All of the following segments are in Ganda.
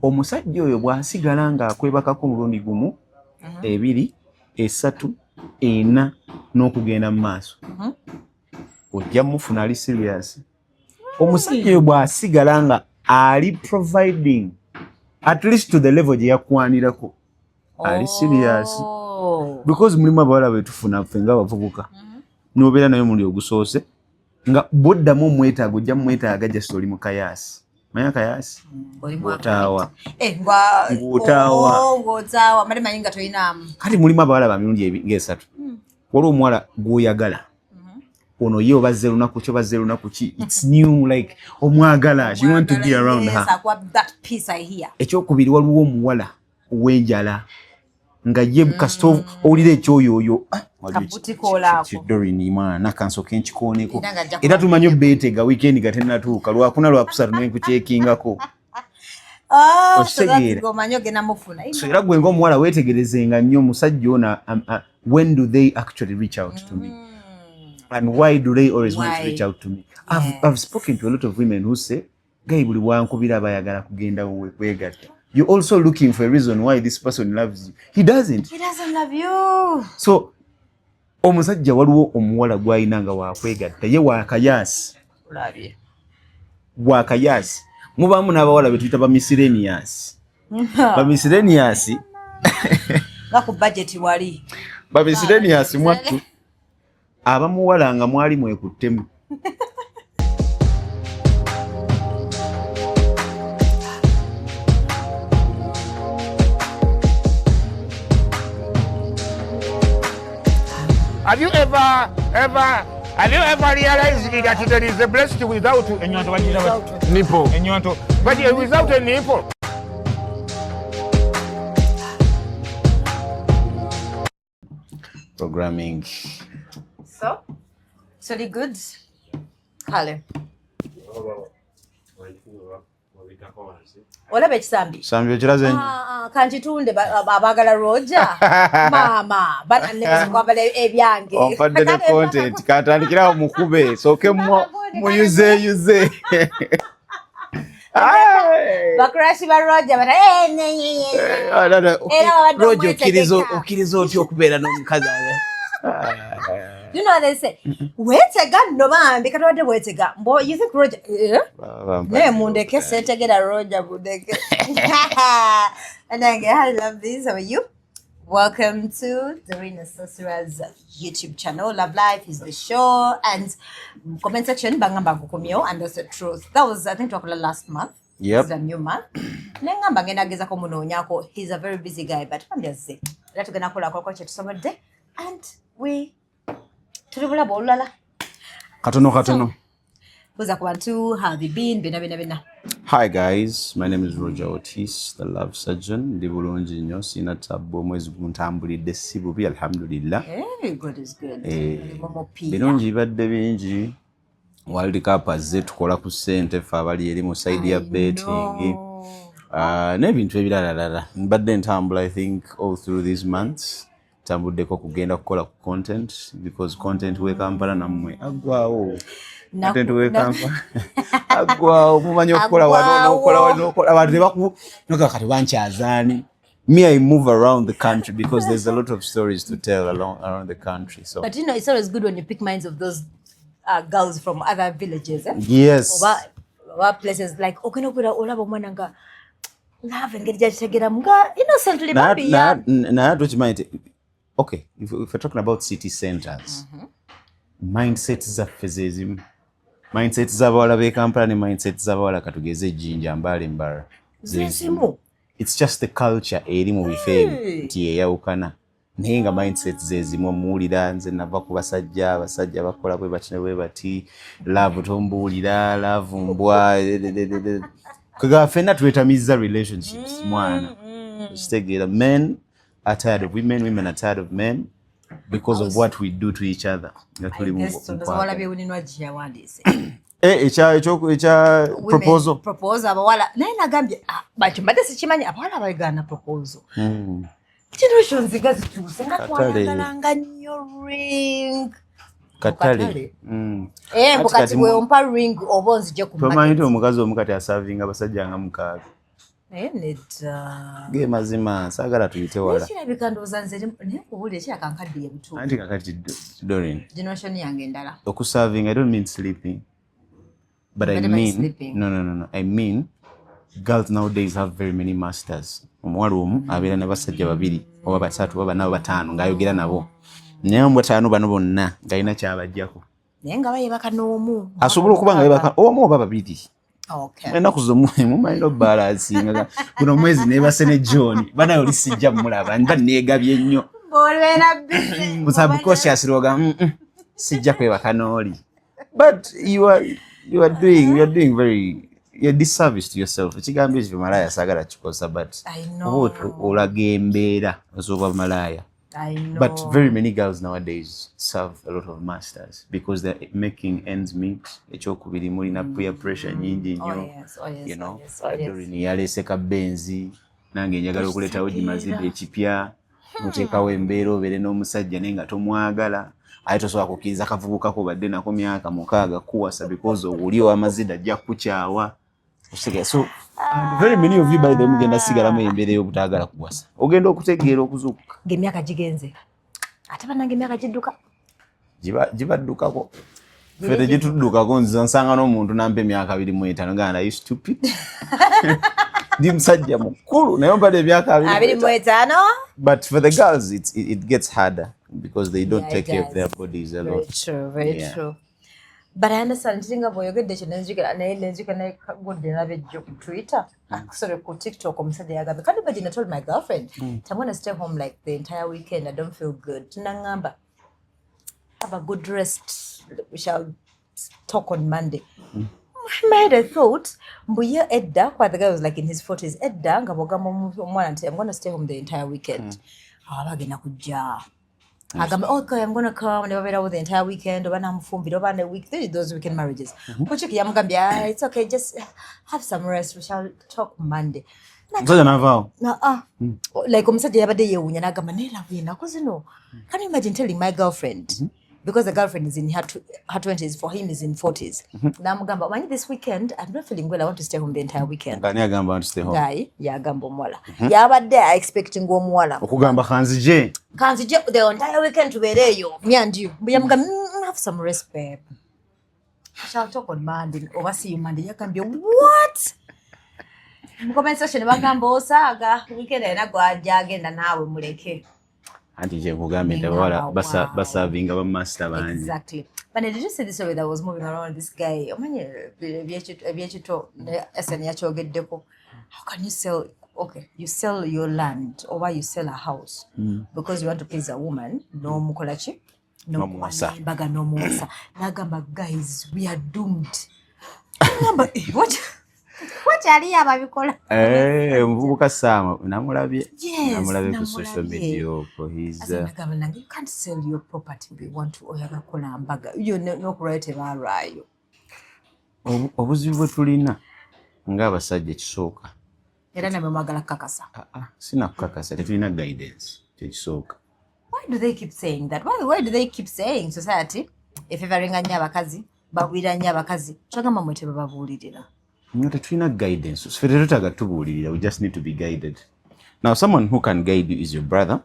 Omusajja oyo bw'asigala ng'akwebakako omulundi gumu, ebiri, esatu, ena n'okugenda mu maaso, ojja mufuna ali serious. Omusajja oyo bw'asigala nga ali providing at least to the level gye yakwanirako, ali serious. Because mulimu abawala betufuna ffe nga abavubuka, n'obeera naye omulundi ogusoose, nga bwoddamu omwetaaga, ojja mumwetaaga just oli mu kayaasi. Manya kayaasi? Ng'otaawa. Ng'otaawa. Ng'otaawa, mbadde manyi nga tolinaamu. Kati mulimu abawala ba mirundi ng'esatu. Waliwo omuwala gw'oyagala, ono ye obazze lunaku ki, obazze lunaku ki, it's new, like omwagala, you want to be around Yes, her. Akuwa that peace, I hear. Ekyokubiri, waliwo omuwala ow'enjala nga ye kasita owulira ekyoyoyo, ah, waliwo Kabutikola ako. Kidorini mwana, kansooke nkikooneko. Era nga ajja Era tumanyi obeetega weekend nga tennatuuka, Lwakuna, Lwakusatu nenkukyekingako. Oh, so Okitegeera? that's ng'omanyi ogenda mufuna. So era gwe ng'omuwala weetegerezenga nnyo omusajja ono, when do they actually reach out to me and why do they always want to Why? reach out to me? I've spoken to a lot of women who say, "Guy buli bwankubira bayagala kugenda wuwe kwegatta." You're also looking for a reason why this person loves you. He doesn't. He doesn't love you. So omusajja, waliwo omuwala gw'alina nga wakwegatta, ye wakayaasi. Olabye. Wakayaasi. Mubaamu n'abawala betuyita ba miscellaneous. Ba miscellaneous. Nga ku budget wali. Ba miscellaneous mwattu, abamuwala nga mwali mwekuttemu. Have you ever, ever, have you ever realized that there is a breast without enyonto, bagiyita bati? Nipple. Enyonto, but without a nipple? Programming. So, tuli good. Kale. Olaba ekisambi? Sambi okiraze nnyo. Ah, ah, kankitunde abaagala Roger. Maama, banakwambala ebyange. Ompadde ne content, katandikirawo mukube sooke muyuzeeyuze. Bakurashi ba Roger bata eh, ne, ne, ne, ne. Era wabadde Roger, okkiriza omwetegeka. okkiriza otya okubeera n'omukazi? You know what they say? Weetega nno bambi, katubadde weetega. Mbo you think Roger, eh? Naye mundeke, seetegera Roger, mundeke. And I love this. How are you? Welcome to Dorina Sorcerer's YouTube channel. Love Life is the show. And comment section, bangamba nkukomyewo, and that's the truth. That was, I think, twakola last month. Yep. This is a new month. Nengamba ngenda gezako munoonyako. He's a very busy guy, but bambi azze. Era tugenda kukola kolako kye tusomedde. And we tuli bulaba olulala. Katono katono. Buuza ku bantu, how have you been? Bina bina bina. Hi guys, my name is Roger Otis, the love surgeon. Ndi bulungi nnyo, sina tabbu, omwezi guntambulidde si bubi, alhamdulillah. Hey, God is good. Eh, Mulimu mupiira. Birungi bibadde bingi. World Cup azze, tukola ku ssente ffe abali eri mu side ya betting. N'ebintu ebiralalala. Mbadde ntambula, I think all through these months ntambuddeko kugenda kukola ku content, because content we Kampala nammwe aggwawo. Content we Kampala aggwawo, mumanyi okukola wano n'okola wano n'okola, abantu ne baku noga kati bankyazaani. Me, I move around the country because there's a lot of stories to tell around the country. So But you know, it's always good when you pick minds of those girls from other villages. Eh? Yes. Oba places like ogenda okubeera olaba omwana nga love engeri gyakitegeramu nga innocently bambi ya Naye tukimanyi nti okay, if we're talking about city centers, mindset zaffe zezimu. Mindset z'abawala b'e Kampala ne mindset z'abawala katugeze Jinja, Mbale, Mbarara. Zezimu. It's just the culture eri mu bifo ebyo nti yeyawukana, naye nga mindset zezimu. Omuwulira, nze nava ku basajja, abasajja bakola bwe bati ne bwe bati, love tombuulira, love mbwa. Kugamba ffenna twetamizza relationships, mwana, okitegeera? Men are tired of women, women are tired of men because of what we do to each other nga tuli mu mukwagala. Walabye Winnie Nwagi yawandiise. Eh, ekya proposal. Proposal, abawala, naye nagambye, ah, bakyo mbadde sikimanyi, abawala bagaana proposal. Kino nziga zituuse nga Katale. twayagalanga nnyo ring. Katale. Katale. Eh, mbu Kati kati bwe ompa ring oba onzije ku Tomanyi market. nti omukazi omu kati asavinga abasajja nga 6. Naye nedda. Ge mazima, saagala tuyite wala. Kirabika ndowooza nze naye nkubuulire, kirabika nkaddiye butuufu. Anti kakati, Doreen, Generation yange endala. Okuserving, I don't mean sleeping, but I But mean sleeping. No, I mean girls nowadays have very many masters. Omuwala omu abeera n'abasajja babiri oba basatu oba bana oba bataano ng'ayogera nabo, naye mu bataano bano bonna ng'alina kyabajjako. Naye nga bayebaka n'omu. Asobola okuba nga yebaka omu oba babiri. Ennaku zomumalina obalansinga. Guno omwezi neebase ne John, banaye oli sijja mulaba, mba neegabye nnyo. Bw'obeera busy. Subconsciously oga, sijja kwebaka n'oli," but you are doing very, you're disservice to yourself. Ekigambo ekyo malaya saagala kikosa, but I know. oba olaga embeera ez'oba malaya. I know. But very many girls nowadays serve a lot of masters because they're making ends meet. Ekyokubiri, mulina peer pressure nyingi Oh, nnyo. yes. You know, Oh, yes. Doreen yaleese kabenzi, nange njagala okuleetawo gimazidde ekipya. Muteekawo embeera obeere n'omusajja naye nga tomwagala, ate tosobola kukkiriza kavubukako badde nako myaka 6 kuwasa because oli ow'amazida ajja kukukyawa. Osigala. So, and very many of you, by the way, mugenda sigalamu embeera ey'obutaagala kuwasa, ogenda okutegeera okuzuukuka Ng'emyaka gigenze, ate bannange emyaka gidduka. Gibaddukako, ffe tegituddukako. Nze nsanga n'omuntu nampa emyaka 25 ganda, "You stupid, ndi musajja mukulu naye ompadde emyaka abiri abiri mu mu etaano." But for the girls, it gets harder because they don't Yeah, take it care of their does. bodies a Very lot. true, very true. But I understand nti nga bw'oyogedde ekyo nenzijukira, naye nenzijukira naye gudde nalaba ejjo ku Twitter. Ah, sorry, ku TikTok, omusajja yagambye, "Can you imagine, I told my girlfriend I'm gonna stay home like the entire weekend, I don't feel good. Naŋŋamba, 'Have a good rest, we shall talk on Monday.' I made a thought mbu ye edda kwa, the guy was like in his 40s, edda nga bw'ogamba omwana nti, 'I'm gonna stay home the entire weekend,' aba agenda kujja agamba, 'Okay, I'm gonna come,' ne babeerawo the entire weekend, oba namufumbira oba ne week, those weekend marriages. Kuchiki yamugambye, "Ah, it's okay, just have some rest, we shall talk Monday." Omusajja n'avaawo. Na ah, like omusajja yabadde yeewuunya n'agamba, "Naye love ennaku zino, can you imagine telling my girlfriend," because the girlfriend is in her 20s, for him is in 40s, n'amugamba, "Omanyi this weekend I'm not feeling well, I want to stay home the entire weekend." Ng'ani agamba nti stay home? Guy yagamba omuwala, yabadde expecting omuwala okugamba kanzije. Kanzije the entire weekend, tubeere eyo me and you. Mbu yamugamba, have some rest, babe, I shall talk on Monday oba see you Monday." Yagambye, "What?" Mu comment section bagamba, "Osaaga weekend alina gwajja agenda naawe, muleke." Anti kyenkugambye nti Nengamba, abawala wow. baservinga bamaster bangi. Exactly. But did you see this story that was moving around? This guy, omanyi ebyekito ne SN yakyogeddeko. How can you sell, okay, you sell your land oba you sell a house because you want to please a woman, n'omukola ki? N'omuwasa. Embaga n'omuwasa. N'agamba, "Guys, we are doomed." N'agamba, "Eh, wakyaliyo ababikola?" Eh, omuvubuka Saama namulabye. Yes, Namulabye ku social namulabye. media okwo. He's Asa nagamba nange, you can't sell your property, we want to oyagala kukola mbaga yo n'okulwayo tebaalwayo. Obuzibu bwe tulina ng'abasajja ekisooka, Era namwe mwagala kukakasa. Ah, ah, sinakukakasa, tetulina guidance, kyekisooka. Why do they keep saying that? Why do they keep saying society efavoringa nnyo abakazi, bagwira nnyo abakazi? Kyogamba mwe tebababuulirira. No, tetulina guidance. Ffe tetwetaaga tubuulirira, we just need to be guided. Now, someone who can guide you is your brother,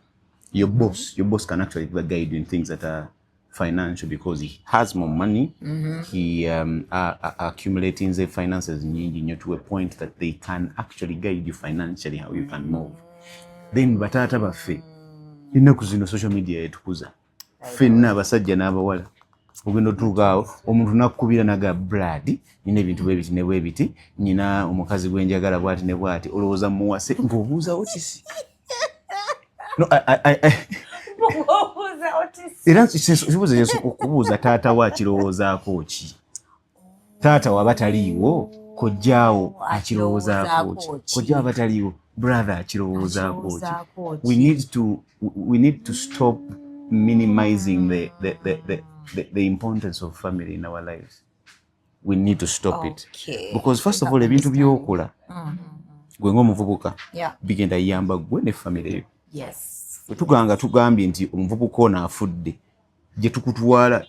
your boss. Your boss can actually guide you in things that are financial because he has more money. He accumulating the finances nyingi nnyo to a point that they can actually guide you financially, how you can move. Then bataata baffe, ennaku zino social media etukuza ffenna abasajja n'abawala. Ogenda otuuka awo omuntu nakkubira naga, "Brad, nina ebintu bwe biti ne bwe biti, nina omukazi gwe njagala bwati ne bwati, olowooza muwase?" Ng'obuuza Otisi. No, era kibuuzo kyensooka okubuuza, taata we akirowoozaako ki? Taata waba taliiwo, kojjaawo akirowoozaako ki? Kojjaawo aba taliiwo, brother akirowoozaako ki? We need to stop minimizing the importance of family in our lives. We need to stop it because, first of all, ebintu byokola gwe ng'omuvubuka bigenda yamba gwe ne family yo. Bwe tuganga tugambye nti omuvubuka ono afudde, gye tukutwala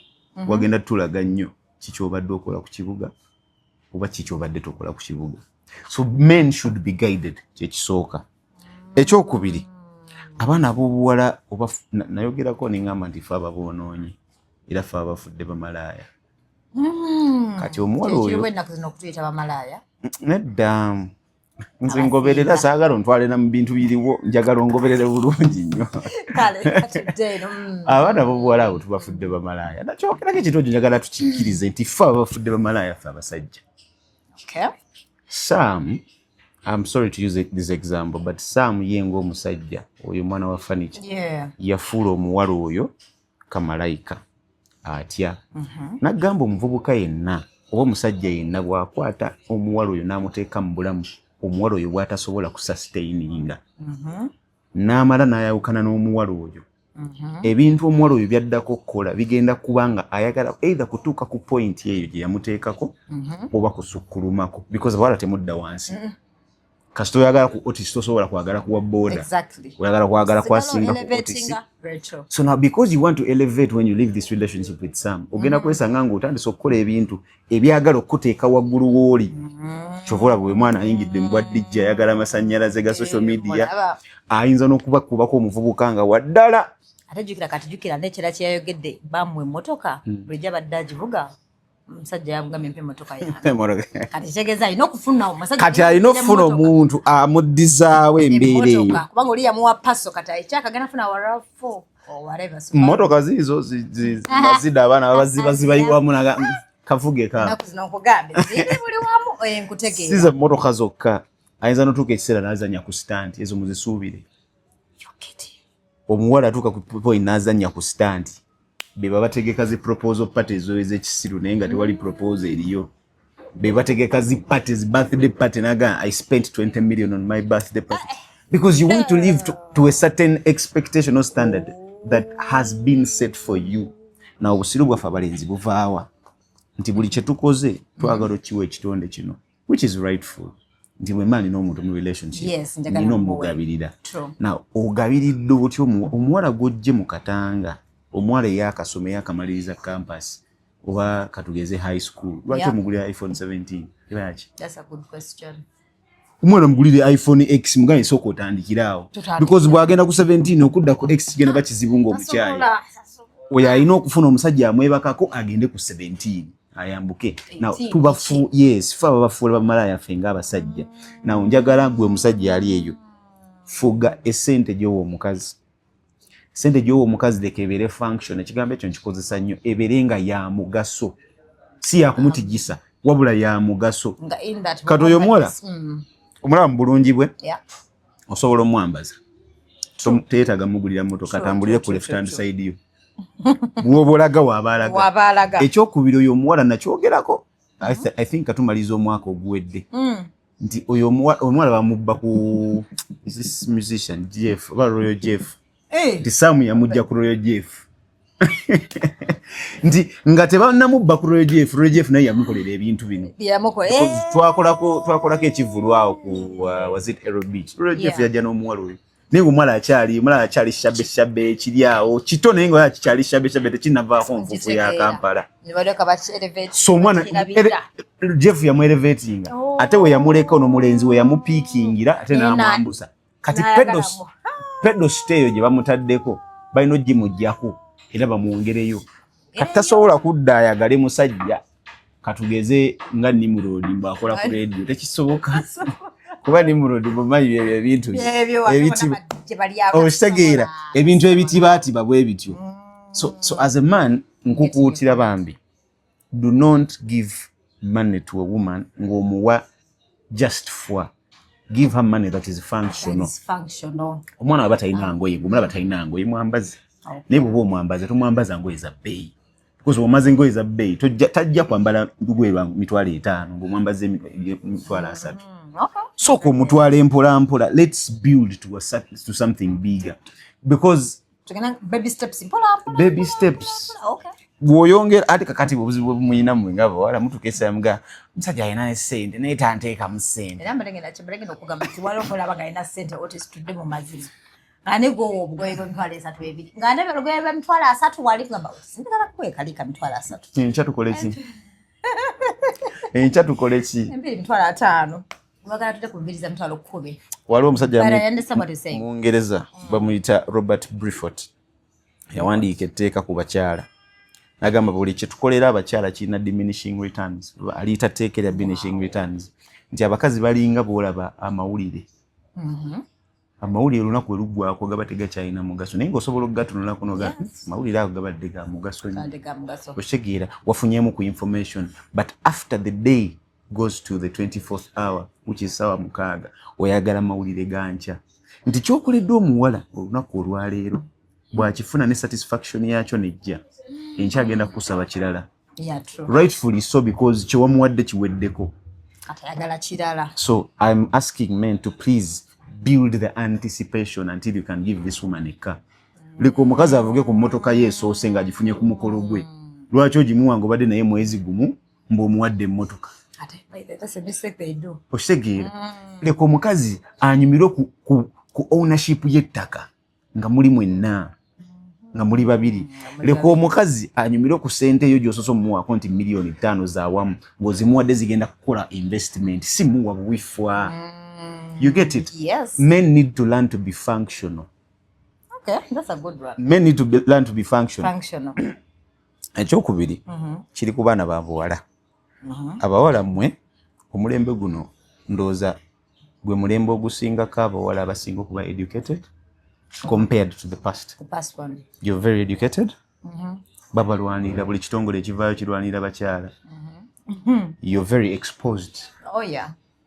wagenda tulaga nnyo kikyobadde okola ku kibuga oba kikyobadde tokola ku kibuga. So men should be guided, kyekisooka. Ekyokubiri, abaana ab'obuwala oba nayogerako neŋŋamba nti fe ababoonoonyi era fe abafudde bamalaaya. Kati omuwala oyo ennaku zino okutuyita bamalaaya? Nedda, nze ngoberera, saagala ontwalira mu bintu biriwo, njagala ongoberere bulungi nnyo. Kale katudde eno. Abaana ab'obuwala abo tubafudde bamalaaya. Nakyogerako ekintu ekyo, njagala tukikkirize nti fe abafudde bamalaaya, ffe abasajja. Sam, I'm sorry to use this example, but Sam ye ng'omusajja oyo omwana wa furniture yafuula omuwala oyo kamalayika atya. N'agamba omuvubuka yenna oba omusajja yenna bw'akwata omuwala oyo n'amuteeka mu bulamu omuwala oyo bw'atasobola kusustaininga, n'amala n'ayawukana n'omuwala oyo, ebintu omuwala oyo byaddako okukola bigenda kuba nga ayagala either kutuuka ku point eyo gye yamuteekako oba kusukkulumako, because abawala temudda wansi. Kasita oyagala ku Otis, tosobola kwagala kuwa boda. Oyagala kwagala kwasinga ku Otis. Very true. So now, because you want to elevate when you leave this relationship with Sam, ogenda kwesanga ng'otandise okukola ebintu ebyagala okukuteeka waggulu w'oli. Kyova olaba bwe mwana ayingidde mu bwa DJ, ayagala amasannyalaze ga social media. Mulaba. Ayinza n'okubakubako omuvubuka nga waddala. Ate jjukira, kati jjukira n'ekira kyeyayogedde, bamuwa emmotoka, bulijjo abadde agivuga, omusajja yamugambye, "Mpa emmotoka yange." Kati kitegeeza alina okufuna omusajja. Kati alina okufuna omuntu amuddizaawo embeera eyo. Emmotoka, kubanga oli yamuwa Passo, kati ekyakagenda funa wa RAV4 or whatever. So, Mmotoka ziizo bazidde abaana babaziba zibayiwamu naga kavuge ka. Ennaku zino nkugambe ziri buli wamu, nkutegeera. Si ze mmotoka zokka, ayinza notuuka ekiseera n'azanya ku stunt ezo, muzisuubire. You're kidding. Omuwala atuuka ku point n'azanya ku stunt, be babategeka zi proposal party ezo ez'ekisiru, naye nga tewali proposal eriyo. Be bategeka zi party, zi birthday party, naga, "I spent 20 million on my birthday party," because you want to live to a certain expectation or standard that has been set for you. Na obusiru bwaffe abalenzi buvaawa nti buli kye tukoze twagala okiwa ekitonde kino, which is rightful, nti bwe mba nina omuntu mu relationship, Yes, njagala nina muwe. omugabirira. True. Now ogabiridde otya omuwala gw'ojje mu katanga, omuwala eyakasoma, eyakamaliriza campus oba katugeze high school? Lwaki omugulira iPhone 17? Lwaki? That's a good question. Omwana omugulire iPhone X, mugambe sooka otandikire awo. Tutandikire. Because bw'agenda ku 17, okudda ku X kigenda bakizibu ng'omukyayi. Tasobola. Oyo alina okufuna omusajja amwebakako agende ku 17, ayambuke. Now, 18. tubafu, yes, fe ababafuula bamalaaya ffe ng'abasajja. Now njagala gwe omusajja ali eyo, fuga esente gy'owa omukazi. Sente gy'owa omukazi leka ebeere function. Ekigambo ekyo nkikozesa nnyo, ebeere nga ya mugaso, si yakumutijisa, wabula ya mugaso. Nga in that Kati oyo omuwala omulaba mu bulungi bwe, osobola omwambaza. Teyeetaaga mugulira motoka, atambulire ku left hand side yo, bwoba olaga waaba alaga. Waba alaga. Ekyokubiri, oyo omuwala nakyogerako, I think katumaliza omwaka oguwedde, nti oyo omuwala bamubba ku, is this musician Jeff oba Royal Jeff? Nti Sam yamujja ku Royal Jeff, nti nga tebannamubba ku Royal Jeff, Royal Jeff naye yamukolera ebintu bino. Yamukola. Because twakolako ekivvulu awo ku was it Aero Beach? Royal Jeff yajja n'omuwala oyo, naye ngaomuwala akyali omuwala akyali shabby shabby, ekiri awo kito, naye nga kikyali shabby shabby, tekinnavaako nfuufu ya Nkitegeera. Kampala. Ne balyoka baki-elevate, So omwana bakirabira. Jeff yamuelevatinga. Ate we yamuleka ono mulenzi we yamupiikingira ate n'amwambusa. Kati N'ayagala pedestal eyo gye bamutaddeko balina ogimugjako era bamwongereyo. Kati tasobola kudda ayagale musajja katugeze nga Nimrod mbwakola ku radio, tekisoboka, kuba Nimrod mumanyi byebyo ebintu bye. Byebyo, gye bali awo. Okitegeera, ebintu ebitibaatiba bwe bityo. So as a man, nkukuutira bambi, do not give money to a woman ng'omuwa just for, give her money that is functional. That is functional. Omwana waba talina ngoye, gweomulaba talina ngoye, mwambaze. Naye bw'oba omwambaza, tomwambaza ngoye za bbeeyi, because bw'omaze engoye za bbeeyi, tajja kwambala lugoye lwa 50,000 ng'omwambaza 30,000. Sooka omutwala empola mpola, let's build to something bigger, because Tugenda baby steps, mpola mpola. Baby Mpola, steps. mpola. Okay. Bw'oyongera ate kakati obuzibu bwe bumuyina mmwe nga bawala, mutuuka essaawa muga omusajja alina ne ssente naye tanteekamu ssente. Era mbadde ngenda okugamba nti waliwo olaba nga alina ssente, Otis, tudde mu mazima, nga ne gwowa obugoye bw'emitwalo 30 ebiri, nga ndaba olugoye lwa 30,000 wali, kugamba sindagala kwekalika 30,000. Enkya tukole ki? Enkya tukole ki? Embiri 50,000. Wagala tute ku nviiri za 100,000. Waliwo omusajja But I understand what you're saying. Mungereza bamuyita Robert Briffault, yawandiika etteeka ku bakyala, nagamba buli kyetukolera abakyala kirina diminishing returns. Aliyita tteeka erya diminishing returns, nti abakazi balinga bwolaba amawulire. Amawulire olunaku we luggwako gaba tegakyalina mugaso, naye ng'osobola okugatunulako noga amawulire ago gabadde ga mugaso nnyo. Kande ga mugaso. Okitegeera, wafunyemu ku information, but after the day goes to the 24th hour, which is sawa 6, oyagala mawulire gankya. Nti kyokoledde omuwala olunaku olwaleero, bw'akifuna ne satisfaction yakyo nejja, enkya agenda kukusaba kirala. Yeah, true. Rightfully so, because kyewamuwadde kiweddeko. Atayagala kirala. So I'm asking men to please build the anticipation until you can give this woman a car. Leka omukazi avuge ku mmotoka ye esoose ng'agifunye ku mukolo gwe. Lwaki ogimuwa ng'obadde naye mwezi gumu mbw'omuwadde emmotoka? Ate, by the way, that's a mistake they do. Okitegeera, leka omukazi anyumirwe ku ownership y'ettaka nga muli mwenna, nga muli babiri. Leka omukazi anyumirwe ku ssente eyo gy'osoose omuwaako nti 5 miliyoni zawamu ng'ozimuwadde zigenda kukola investment, si muwa buwifwa. You get it? Yes. Men need to learn to be functional. Okay, that's a good one. Men need to learn to be functional. Functional. Ekyokubiri kiri ku baana ba buwala. Abawala mmwe, omulembe guno ndowooza gwe mulembe ogusingako abawala abasinga okuba educated compared to the past. The past one. You're very educated. Babalwanirira, buli kitongole ekivaayo kirwanirira bakyala. You're very exposed.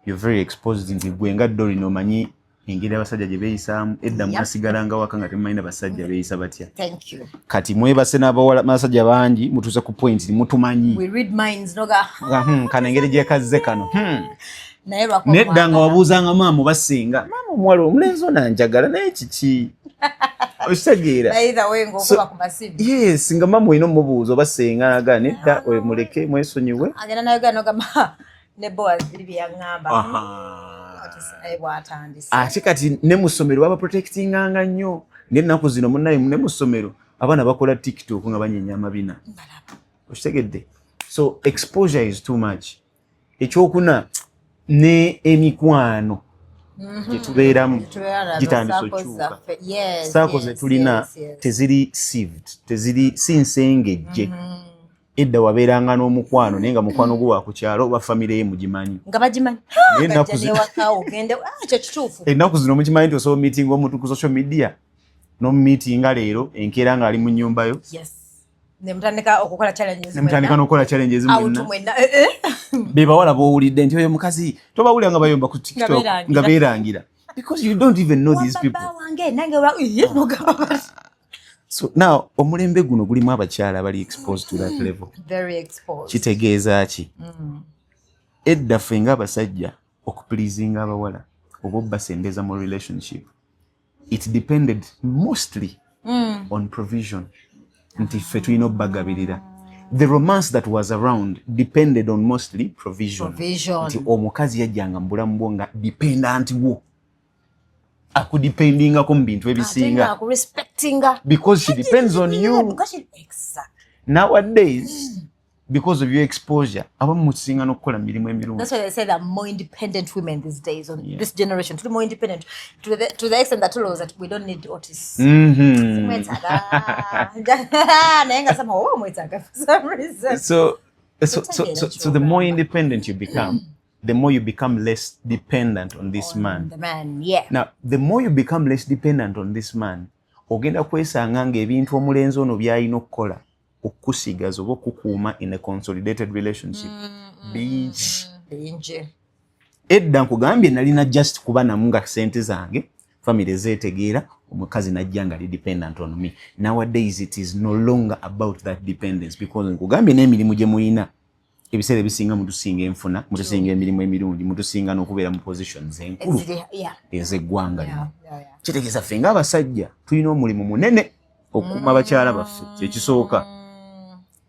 You're very exposed, nti gwe nga Doreen omanyi engeri abasajja gye beeyisaamu. Edda mwasigalanga waka nga temumanyi na basajja beeyisa batya. Thank you. Kati mwebase n'abawala n'abasajja bangi, mutuuse ku point mutumanyi. We read minds, noga. Nga, kano engeri gyekazze kano. Naye lwakuba Nedda nga mwagala. wabuuzanga maama oba singa maama, omuwala omulenzi ono anjagala, naye kiki? Okitegeera? By the way, ng'okuba ku masimu. Yes, nga maama olina omubuuza oba senga, naga nedda, oyo muleke, mwesonyiwe. Agenda nayogera nogamba ne Boaz biri bye yaŋŋamba. Otis naye bw'atandise. Ate kati ne mu ssomero baba protectinganga nnyo, n'ennaku zino munnaye ne mu ssomero abaana bakola TikTok nga banyenya amabina. Okitegedde? So exposure is too much. Ekyokuna, ne emikwano gye tubeeramu gitandise okyuka. Saako ze tulina teziri sieved, teziri si nsengejje. Edda wabeeranga n'omukwano, naye nga mukwano gwo wa ku kyalo oba famire ye mugimanyi. Nga bagimanyi. Naye ennaku Gajja newakawo ogende. Ah, ekyo kituufu. Ennaku zino mukimanyi nti osobola meetinga omuntu ku social media, n'omumeetinga leero, enkeera ng'ali mu nnyumba yo. Yes, nemutandika okukola challenges. Nemutandika n'okukola challenges out mwenna. Mwenna, eh, eh. Be bawala b'owulidde nti oyo mukazi tobawulira nga bayomba ku TikTok. Beerangira. Nga beerangira, because you don't even know these people. Baba wange nange iye, nogamba bati. So now omulembe guno gulimu abakyala abali exposed to that level. Very exposed. Kitegeeza ki? Edda ffe ng'abasajja okupleasinga abawala oba obbasembeza mu relationship, it depended mostly on provision, nti ffe tulina obbagabirira. The romance that was around depended on mostly provision. Provision. Nti omukazi yajjanga mu bulamu bwo nga dependant wo, akudependingako mu bintu Ate ebisinga. nga akurespectinga. Because she depends on you. Because she, exactly. Nowadays, because of your exposure, abamu mutusinga n'okukola mirimu emirungi. That's why they say there are more independent women these days on this generation. Tuli more independent to the extent that tulowooza that we don't need Otis. Mwetaaga. Naye nga somehow oba mwetaaga for some reason. So the more independent you become, the more you become less dependent on this man. The man, yeah. Now, the more you become less dependent on this man, ogenda kwesanga ng'ebintu omulenzi ono by'alina okukola okukusigaza oba okukuuma in a consolidated relationship bingi. Bingi. Edda nkugambye nalina just kuba namu nga sente zange family zeetegeera, omukazi najja nga ali dependent on me. Nowadays it is no longer about that dependence, because nkugambye n'emirimu gye muyina ebiseera ebisinga mutusinga enfuna, mutusinga emirimu emirungi, mutusinga n'okubeera mu positions enkulu ez'eggwanga lino. Kitegeeza ffe ng'abasajja tulina omulimu munene okukuuma abakyala baffe. Kyekisooka,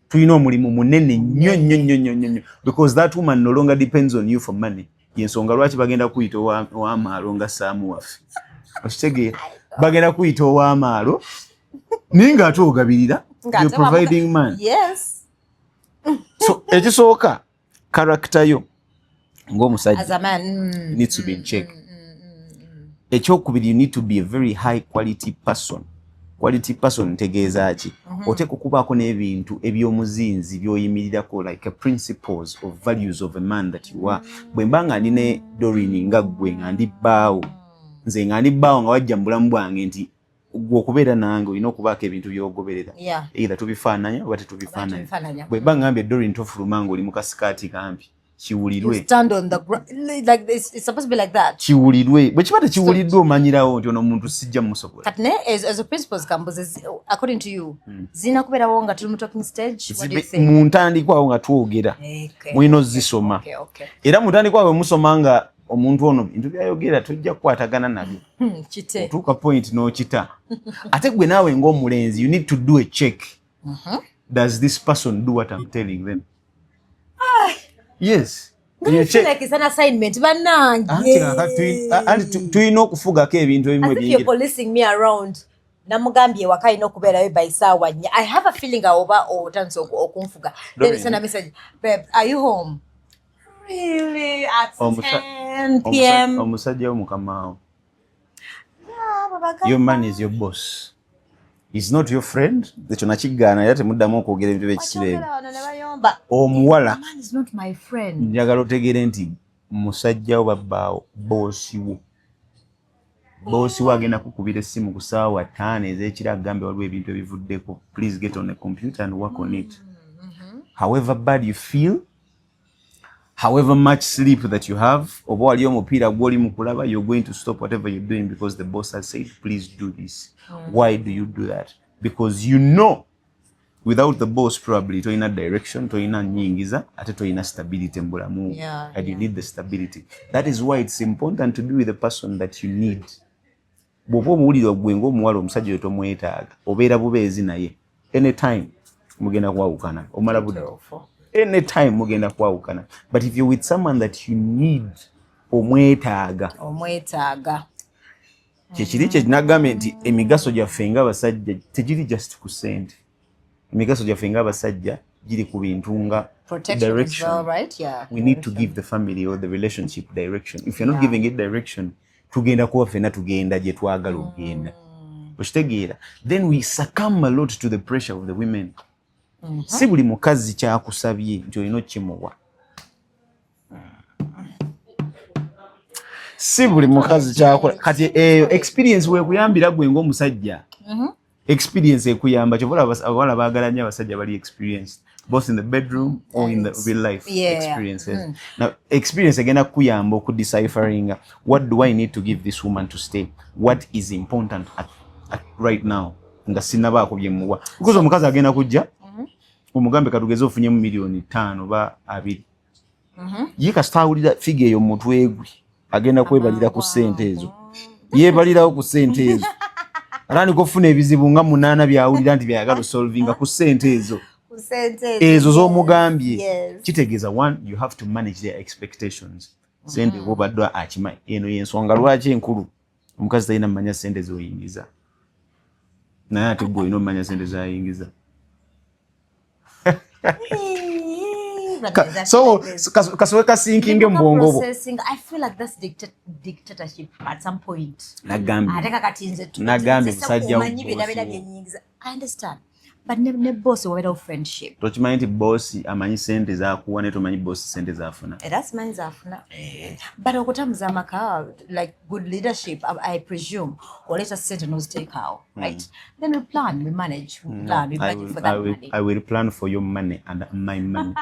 tulina omulimu munene nnyo nnyo nnyo nnyo nnyo nnyo, because that woman no longer depends on you for money. Yensonga lwaki bagenda kuyita ow'amaalo nga Saamu waffe. Okitegeera, bagenda kuyita ow'amaalo, naye ng'ate ogabirira. Ng'ate You're providing man. Yes. So ekisooka, character yo. Ng'omusajja As a man. Needs to be in check. Ekyokubiri, you need to be a very high quality person. Quality person ntegeeza ki? Oteeka okubaako n'ebintu ebyomuzinzi by'oyimirirako, like a principles of values of a man that you are. Bwe mba nga ndi ne Doreen, nga ggwe nga ndi bbaawo, nze nga ndi bbaawo, nga wajja mu bulamu bwange nti gwe okubeera nange olina okubaako ebintu by'ogoberera, either tubifaananya oba tetubifaananya. Tubifaananya. Bwe mba ngambye, "Doreen, tofuluma ng'oli mu kasikaati kampi," You kiwulirwe. stand on the ground like this. It's supposed to be like that. Kiwulirwe. Bwe kiba tekiwuliddwa, omanyirawo nti ono omuntu sijja musobola. Kati naye ezo principles kambuze, according to you, zirina kubeerawo nga tuli mu talking stage? What do you think? Mu ntandikwa awo nga twogera, mulina ozisoma. Era mu ntandikwa awo musoma nga omuntu ono bintu byayogera tojja kukwatagana nabyo. Kite. Otuuka point n'okita. Ate gwe naawe ng'omulenzi, you need to do a check. Does this person do what I'm telling them? Yes. Nga You I feel check. like it's an assignment, bannange. Anti kakati tulina okufugako ebintu ebimu As if you're ebiyingira. policing me around. Namugambye ewaka alina okubeerayo by saawa 4. I have a feeling awo oba otandise okunfuga. Then Doreen. send a message, "Babe, are you home?" Really? At 10 p.m.? Omusajja wo mukamaawo. Yeah, babagamba. Your man is your boss. He's not your friend. Ekyo nakigaana, era temuddamu okwogera ebintu by'ekisiba ebyo. Wakyogera wano ne bayomba. Omuwala, Man is not my friend. njagala otegeere nti musajja wo babbaawo, boss wo. Boss wo agenda kukubira essimu ku ssaawa 5 ez'ekiro agambe waliwo ebintu ebivuddeko, please get on the computer and work on it. However bad you feel, however much sleep that you have, oba wali omupiira gw'oli mu kulaba, you're going to stop whatever you're doing because the boss has said, "Please do this." Why do you do that? Because you know without the boss probably toyina direction, toyina nyingiza, ate toyina stability mu bulamu, and you need the stability. That is why it's important to be with the person that you need. Bw'oba omuwulira gwe ng'omuwala omusajja oyo tomwetaaga, obeera bubeezi naye, anytime mugenda kwawukana, omala budde, anytime mugenda kwawukana. But if you're with someone that you need, omwetaaga. Omwetaaga. Kyekiri kye nagambye nti emigaso gyaffe ng'abasajja tegiri just ku ssente. Emigaso gyaffe ng'abasajja giri ku bintu nga Protection as direction. well, right? Yeah. We need to give the family or the relationship direction. If you're not giving it direction, tugenda kuba ffenna tugenda gye twagala okugenda, okitegeera? Then we succumb a lot to the pressure of the women. Si buli mukazi kyakusabye nti olina okkimuwa. Si buli mukazi kyakola. Kati eyo experience wekuyambira gwe ng'omusajja. Experience ekuyamba. Kyova olaba abawala baagala nnyo abasajja bali experienced, both in the bedroom or in the real life experiences. Now experience egenda kukuyamba okudecipheringa, what do I need to give this woman to stay? What is important at right now nga sinnabaako byemuwa? Because omukazi agenda kujja omugambe, katugeze ofunyemu 5 miliyoni ba 20, ye kasita awulira figure eyo mu mutwe gwe, agenda kwebalira ku ssente ezo, yeebalirawo ku ssente ezo, atandika okufuna ebizibu nga munaana byawulira nti byayagala osolvinga ku ssente ezo. Ku ssente ezo z'omugambye. Kitegeeza, one, you have to manage their expectations. Sente bwobadde akimanyi, eno yensonga lwaki enkulu omukazi talina mumanya sente zoyingiza, naye ate gwe olina omumanya sente zayingiza. So kasobe kasinkinge mu bwongo bwo. Processing, I feel like that's dictatorship at some point. Nagambye. Ate kakati nze Nagambye nze musajja omanyi wo byonna byonna boss wo. byenyingiza. I understand. But ne boss wabeerawo friendship. Tokimanyi nti boss amanyi sente zakuwa, naye tomanyi boss sente zafuna. Era simanyi zaafuna. But okutambuza amaka, like good leadership, I presume, oleeta ssente n'oziteekaawo, right? Then we plan, we manage, we plan, we I budget will, for that I will, money. I will plan for your money and my money.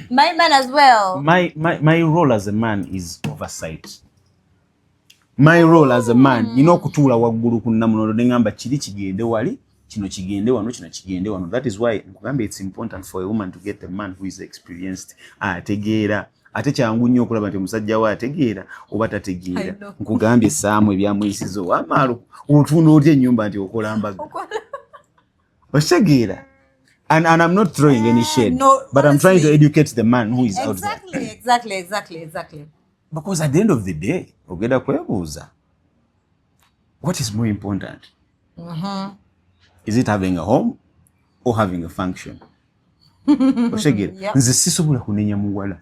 My man as well. My role as a man is oversight. My role as a man, nina okutuula waggulu ku nnamulondo ne ŋŋamba kiri kigende wali, kino kigende wano, kino kigende wano. That is why nkugambye it's important for a woman to get a man who is experienced, ategeera. Ate kyangu nnyo okulaba nti omusajja we ategeera oba tategeera. I know. Nkugambye essaamu ebyamuyisiza owamaalo, otunda otya ennyumba nti okola mbaga? Okitegeera? And I'm not throwing any shade, No, but I'm trying to honestly. educate the man who is out there. Exactly. Because at the end of the day, ogenda kwebuuza, what is more important? Is it having a home or having a function? Okitegeera? Yep. Nze sisobola kunenya muwala.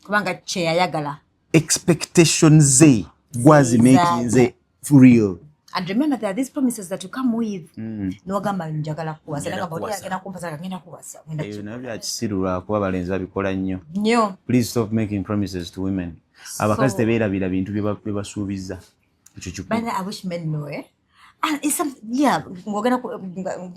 Kubanga kyeyayagala. Expectations ze gwazimakinze real. And remember, there are these promises that you come with. Nogamba njagala kuwasa. Nagamba oli agenda kumpasa, ngenda kuwasa. Ngenda. Ebyo nabyo byakisiru lwakuba abalenzi babikola nnyo. Nnyo. Please stop making promises to women. Abakazi tebeerabira bintu bye basuubiza. Ekyo kikulu. But I wish men know, eh? And it's some, yeah, ng'ogenda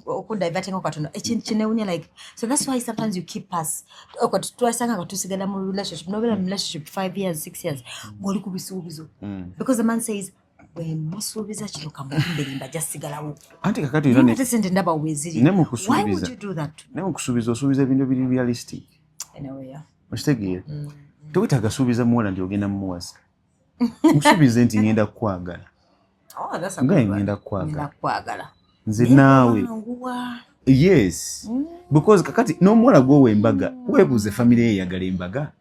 okudivertinga katono, ekintu kinewunya, like, so that's why sometimes you keep us, okay, twasanga nga tusigala mu relationship, nobeera mu relationship 5 years, 6 years, ng'oli ku bisuubizo, because the man says, "Bwe musuubiza kino, kamumberimba jasigalawo." Anti kakati olina Ate sente ndaba weeziri. Ne mu Why would kusuubiza. you do that? Ne mu kusuubiza, osuubiza ebintu ebiri realistic. Anyway, yeah. Okitegeera? Tewetaaga suubiza muwala nti ogenda mumuwasa. Musuubize nti ngenda kukwagala. Oh, that's a Nga good one. ngenda kukwagala. Ngenda kukwagala. Nze naawe. Wanguwa. Yes, because kakati n'omuwala gwowa embaga, weebuuze famire ye eyagala embaga.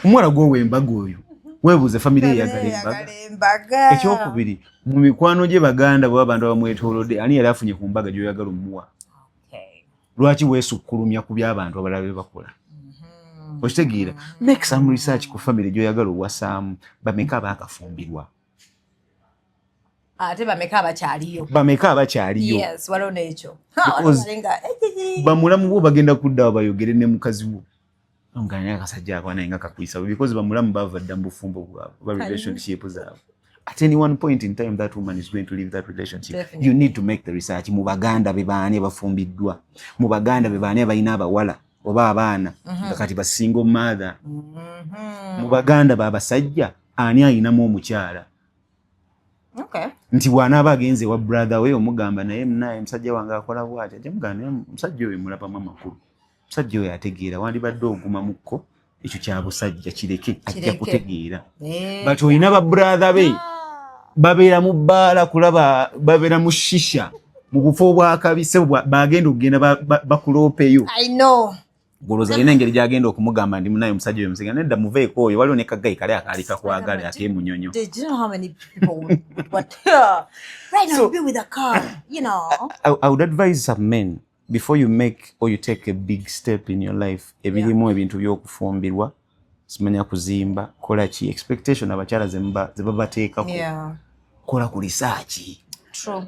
Omuwala gwowa embaga oyo, weebuuze famire ye eyagala embaga. Embaga. Ekyokubiri, mu mikwano gye, baganda bwe abantu abamwetoolodde, ani yali afunye ku mbaga gy'oyagala omuwa? Lwaki weesukkulumya ku by'abantu abalala bye bakola? Okitegeera? Make some research ku famire gy'oyagala owasaamu. Bameka abaakafumbirwa? Ate bameka abakyaliyo? Bameka abakyaliyo? Yes, waliwo n'ekyo. Because Nga, bamulamu bo bagenda kudda awo bayogere ne mukazi wo nga naye akasajja ako naye nga kakwisa, because bamulamu bava dda mu bufumbo bwabwe oba relationship zaabwe. At any one point in time, that woman is going to leave that relationship. Definitely. You need to make the research. Mu baganda be baani abafumbiddwa? Mu baganda be baani abalina abawala oba abaana nga kati ba single mother? Mu baganda babasajja, ani ayinamu omukyala? Nti bw'anaaba agenze ewa brother we, omugamba, "Naye munaye, musajja wange akola bw'ati," ajja mugamba, "Naye musajja oyo mulabamu amakulu, musajja oyo ategeera, wandibadde oguma mukko, ekyo kya busajja, kireke, ajja Kireke. kutegeera." But olina ba brother be babeera mu bbaala, kulaba babeera mu shisha, mu bufo obwakabise, bagenda okugenda bakuloopeyo. I know. Golooza alina engeri gyagenda okumugamba ndi munaye omusajja oyo musiga nedda, muveeko oyo, waliwo ne kagayi kali akaali kakwagala akemunyonyo. Do you know how many people would want right now be with a car? I would advise some men, before you make or you take a big step in your life ebirimu ebintu by'okufumbirwa, simanya kuzimba, kola ki, expectation abakyala ze babateekako, kola ku research. True.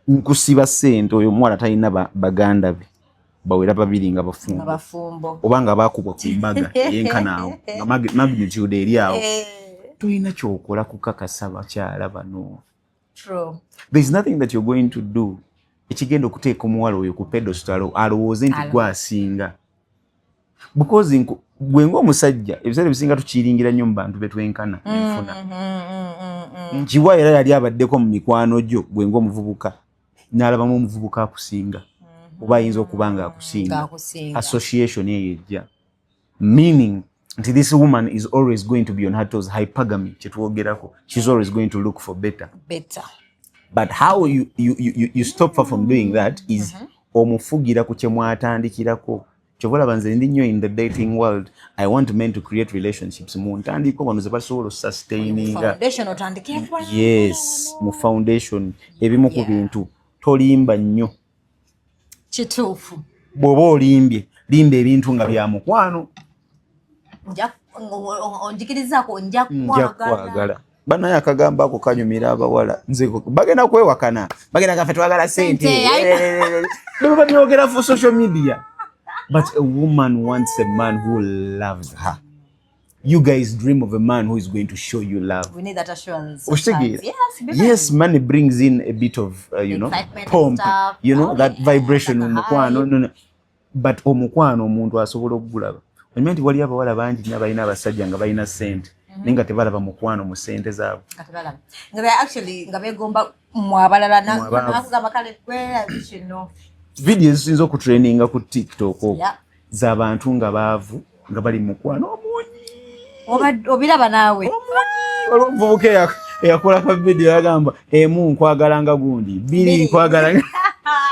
Nkusiba ssente, oyo omuwala talina baganda be bawera babiri nga Nga bafumbo bafumbo. Oba nga bakubwa ku mbaga eyenkanaawo nga magnitude eri awo. Tolina kyokola kukakasa bakyala bano. True. There is nothing that you're going to do ekigenda okuteeka omuwala oyo ku pedestal alowooze nti gwasinga, because gwe ng'omusajja ebiseera ebisinga tukiringira nnyo mu bantu betwenkana enfuna. Nkiwa era yali abaddeko mu mikwano gyo, gwe ng'omuvubuka n'alabamu omuvubuka akusinga oba ayinza okuba nga akusinga. Ng'akusinga. Association eyo ejja, meaning nti this woman is always going to be on her toes. Hypergamy kyetwogerako, she's always going to look for better. Better. But how you stop her from doing that is omufugira ku kye mwatandikirako. Kyova olaba nze ndi nnyo in the dating world. I want men to create relationships mu ntandikwa wano ze basobola osustaininga. Foundation otandike. Yes, mu foundation. Ebimu ku bintu, tolimba nnyo. Kituufu. Bw'oba olimbye, limba ebintu nga bya mukwano. Onjikirizaako nja Nja kwagala. Kwagala banaye akagambo ako kanyumira abawala. Nze bagenda kwewakana, bagenda gafe twagala sente. Sente. Bwe babyogera for social media, but a woman wants a man who loves her. You guys dream of a man who is going to show you love. We need that assurance Okitegeera? sometimes. Yes, Yes, money brings in a bit of excitement and pomp stuff. you know Oh, that yeah, vibration like a mu mukwano. hype. No. But omukwano omuntu asobola okugulaba. Onyuma nti waliyo abawala bangi nnyo abalina abasajja nga balina ssente, naye nga tebalaba mukwano mu ssente zaabwe. Nga tebalaba. Nga they actually nga begomba mu abalala Mu abaavu. Nakugamba kale gwera kino. Vidiyo ezisinza okutraininga ku TikTok okwo z'abantu nga baavu nga bali mu mukwano omungi. Obiraba naawe. Waliwo omuvubuka eyakola ka vidiyo, yagamba, "Emu nkwagala nga gundi, bbiri Bbiri. nkwagala nga."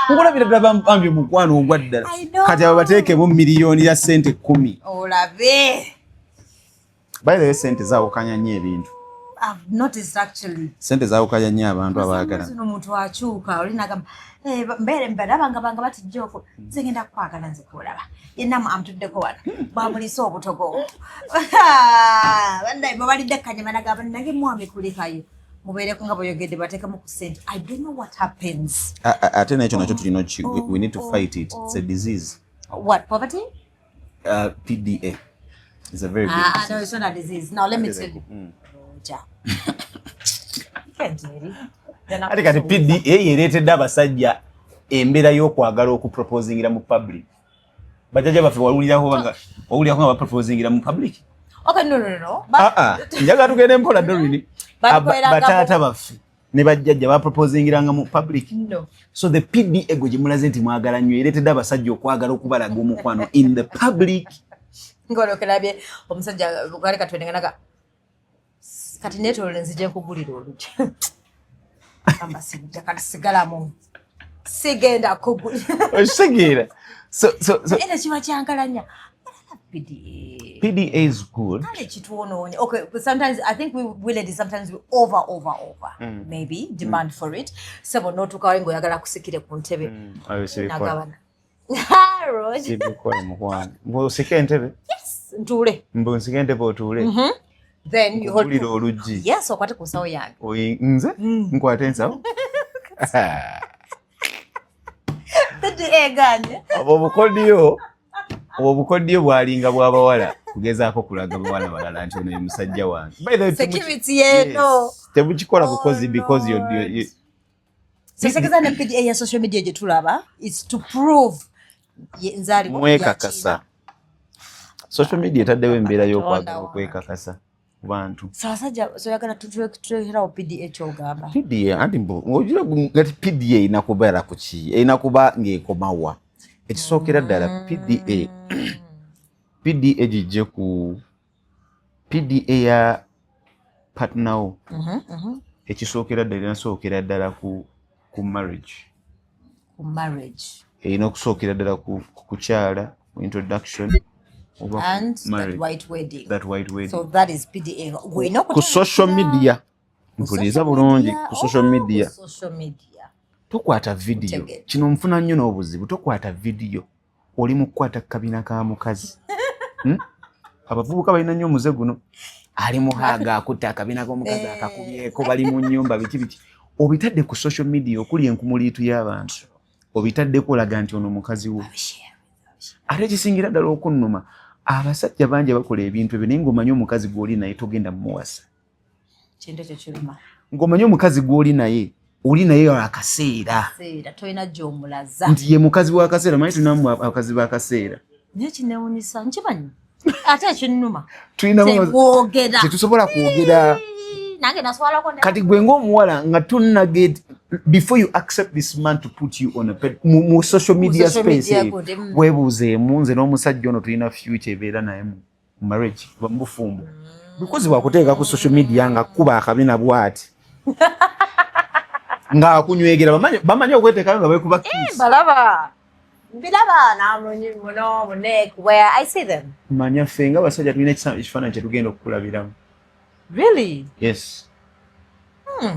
Nkulabira ddala bambi omukwano ogwa ddala. I know. Kati abo bateekemu miliyoni ya ssente 10. Olabe. By the way, sente zaawukanya nnyo ebintu. I've noticed actually. Sente zawukanya nnyo abantu abaagala. Zino omuntu akyuka oli nagamba, "Eh, mbeere mbalaba nga banga batijja okwo, nze ngenda kukwagala, nze kulaba yenna amutuddeko wano bwamulisa obutogo." Bannaye bwe balidde kanyama nagamba, "Nange mwami kulikayo mubeereko nga bweyogedde bateekemu ku ssente." I don't know what happens. Ate nekyo nakyo tulina we need to fight it. It's a disease. What, poverty? PDA is a very big Ah, disease. No, it's not a disease. Now let me That is a tell you. Roger. Kenti eri. Ate kati PDA yereetedde abasajja embeera y'okwagala okuproposingira mu public. Bajjajja baffe wawulirako nga baproposingira mu public? Okay, no. But Ah, ah, njagala tugende mpola, Doreen. Babikolera Bataata baffe ne bajjajja baproposingiranga mu public? No. So the PDA gwe gyemulaze nti mwagala nnyo ereetedde abasajja okwagala okubalaga omukwano in the public. Ng'olwokerabye omusajja gali katwendenganaga kati neetolole nzije nkugulira oluggi. Gamba sijja kati sigalamu sigenda kugulira. Okitegeera? So Era kiba kyankalanya. PDA. PDA is good. Kale kitwonoonye. Okay, but sometimes I think we ladies sometimes we over over over maybe demand for it. Sebo n'otuukawo ng'oyagala kusikire ku ntebe. Ayo sibikola. Nagabana. Roger. Sibikola, mukwano. Mbwosika entebe. Yes, ntuule. Mbwonsika entebe otuule. Then you hold Nkugulira oluggi. Yes, okwate ku nsawo yange. Nze nkwate ensawo? PDA eganye. Obwo obukodyo bwalinga bw'abawala kugezaako kulaga bawala balala nti ono ye musajja wange. By the way, Security yeeno. Yes, temukikola bukozi Oh, because Lord. you So sekeza ne PDA ya social media gye tulaba is to prove nze aliwo. Mwekakasa. Social media etaddewo embeera y'okwagala Katonda. okwekakasa ku bantu. Saabasajja soyagala tulekerawo PDA kyogamba. PDA anti mbu ogira ngati PDA erina kubeera ku ki, erina kuba ng'ekomawa. Ekisookera ddala, PDA gijje ku PDA ya partner wo. Ekisookera ddala, erinasookera ddala ku marriage. Ku marriage. Erina okusookera ddala ku kukyala, ku introduction oba ku And that marriage. white wedding. That white wedding. So that is PDA gw'olina. Ku social media, mpuliriza bulungi, ku social media. Social media. Tokwata vidiyo. Otegedde. Kino nfuna nnyo n'obuzibu. Tokwata vidiyo oli mu kukwata kabina ka mukazi. Abavubuka balina nnyo omuze guno, ali muhaaga akutta akabina k'omukazi, akakubyeko, bali mu nnyumba, biki biki, obitadde ku social media okuli enkumuliitu y'abantu, obitaddeko olaga nti ono mukazi wo. Ate ekisingira ddala okunnuma, abasajja bangi bakola ebintu ebyo naye ng'omanyi omukazi gw'oli naye togenda mumuwasa. Kintu ekyo kiruma. Ng'omanyi omukazi gw'oli naye, oli naye akaseera. Seera tolina gy'omulaza. Nti ye mukazi w'akaseera. Manyi tulinamu abakazi b'akaseera. Naye kinewunyisa nkimanyi ate ekinnuma Tulinamu tekwogera. Tetusobola kwogera. Nange naswalako Kati gwe ng'omuwala nga tonnaget, before you accept this man to put you on a mu social media social space, media eyo, gundi, weebuuzeemu, nze n'omusajja ono tulina future ebeera naye mu marriage oba mu bufumbo? Because bwakuteeka ku social media nga kuba akabina bw'ati ng'akunywegera, bamanyi okweteekayo nga beekuba kiss. Balaba mbiraba namunyi muno munek where I see them. Manya ffe nga abasajja tulina ekifaananyi kye tugenda okukulabiramu. Really? Yes,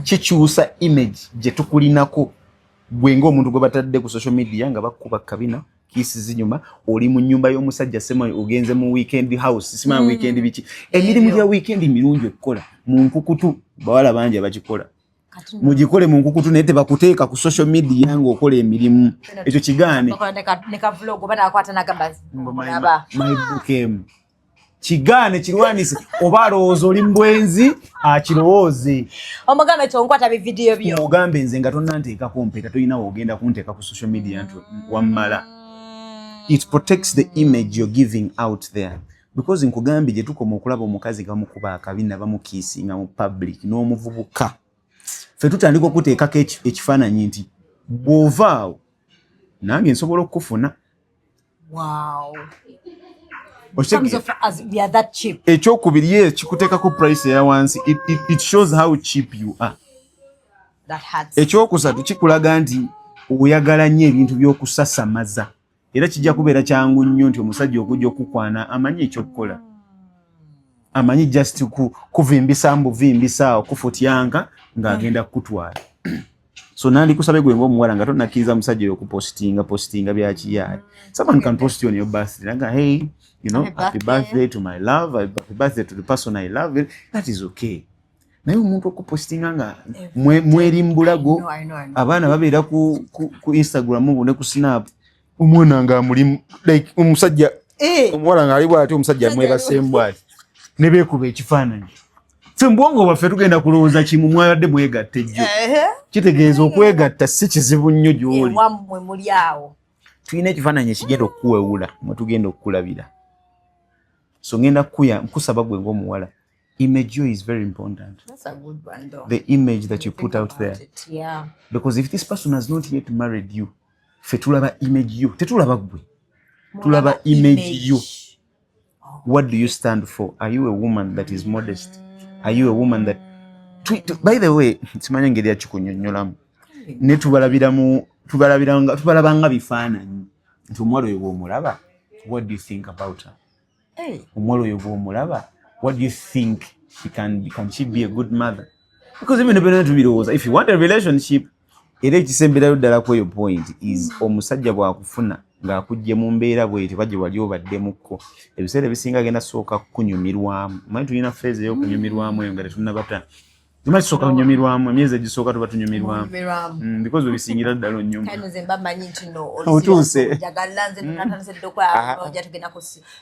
kikyusa image gye tukulinako gwe ng'omuntu gwe batadde ku social media nga bakuba kabina, kiss zinyuma, oli mu nnyumba y'omusajja, sema ogenze mu weekend house, simanyi weekend biki, emirimu Ebyo. gya weekend mirungi okukola mu nkukutu, bawala bangi abakikola. Kati Mugikole mu nkukutu naye tebakuteeka ku social media ng'okola emirimu, ekyo kigaane. Bakola ne ka vlog oba nakwata nagamba mulaba. My book emu kigaane, kirwanise, oba alowooza oli mbwenzi akirowooze. Omugambe kyonkwata bividiyo byo. Ogambe nze nga tonnanteekako mpeta, tolina wogenda kunteeka ku social media nti wammala. It protects the image you're giving out there, because nkugambye gye tukoma okulaba omukazi gamukuba akabina, bamukiisinga mu public n'omuvubuka, ffe tutandika okuteekako ekifaananyi nti bw'ovaawo nange nsobola okukufuna. Wow. Terms of as we are that cheap. Ekyokubiri, ye kikuteekako price eya wansi. It shows how cheap you are. That hurts. Ekyokusatu, kikulaga nti oyagala nnyo ebintu by'okusasamaza, era kijja kubeera kyangu nnyo nti omusajja okujja okukwana amanyi ekyokukola. Amanyi just kuvimbisa mbuvimbisa awo, kufutyanka ng'agenda kukutwala. So nandikusabe gwe ng'omuwala nga tonakkiriza musajja oyo okupostinga postinga byakiyaye. Someone can post you on your birthday nga, "Hey, Happy happy birthday." birthday to my love, happy birthday to the person I love." That is okay. Naye omuntu okupostinga nga mweri mbulago. I know, I know, I know. Abaana babeera ku Instagram ne ku Snap, omwana nga mulimu like omusajja, omuwala ng'ali bw'ati, omusajja mwebaseemu bw'ati, ne beekuba ekifaananyi. Ffe mu bwongo bwaffe tugenda kulowooza kimu: mwabadde mwegatta ejjo. Kitegeeza okwegatta si kizibu nnyo gy'oli. Ewammwe muli awo. Tulina ekifaananyi ekigenda okukuwewula mwe tugenda okukulabira. So ngenda kukuya nkusaba gwe ng'omuwala, image yo is very important. That's a good one though. The image that you Think put out about there, it. Yeah. because if this person has not yet married you, ffe tulaba image yo, tetulaba gwe, tulaba image yo. What do you stand for? Are you a woman that is modest? Are you a woman that by the way, simanyi engeri yakikunyonnyolamu, ne tubalabiramu, tubalabiranga, tubalabanga bifaananyi nti omuwala oyo bw'omulaba, what do you think about her? Hey. Omuwala oyo bw'omulaba, what do you think she can be? Can she be a good mother? Because ebino byonna tubirowooza if you want a relationship. Era ekisemberayo ddala ku eyo point is, omusajja bw'akufuna ng'akujje mu mbeera bweti oba gye wali obaddemukko, ebiseera ebisinga agenda sooka kunyumirwamu. Omanyi tulina phase ey'okunyumirwamu eyo nga tetunnabata. Tumanyi tusooka kunyumirwamu emyezi egisooka, tuba tunyumirwamu. Nyumirwamu. Because obisingira ddala onyuma. Kale nze mba mmanyi nti no Otuuse. Njagala nze natandise dda okulaba ojja tugenda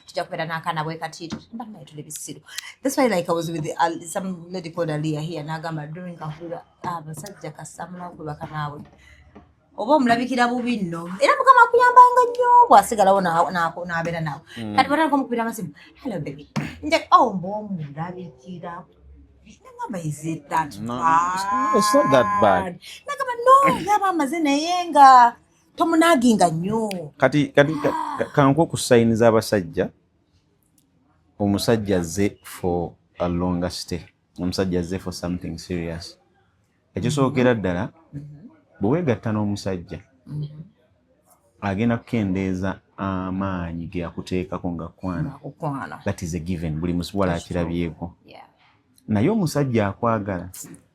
tujja kubeera n'akaana bwe kati, mba naye tuli bisiru. That's why, like, I was with some lady called Aliyah here, n'agamba during kahulira abasajja kasamula kwebaka naawe oba omulabikira bubi nno, era Mukama akuyambanga nnyo bw'asigalawo n'abeera naawe. Kati batandika omukubira amasimu, "Hello baby," nja oh, mba omulabikira. Nagamba, "Is it that No, bad?" it's not that bad. Nagamba no, yaba amaze naye nga tomunaginga nnyo. Kati kankuwe ku signs z'abasajja. Omusajja azze for a longer stay, omusajja azze for something serious. Ekisookera ddala, bwe weegatta n'omusajja, agenda kukendeeza amaanyi ge yakuteekako nga kwana. Akukwana. That is a given, buli muwala akirabyeko. Naye omusajja akwagala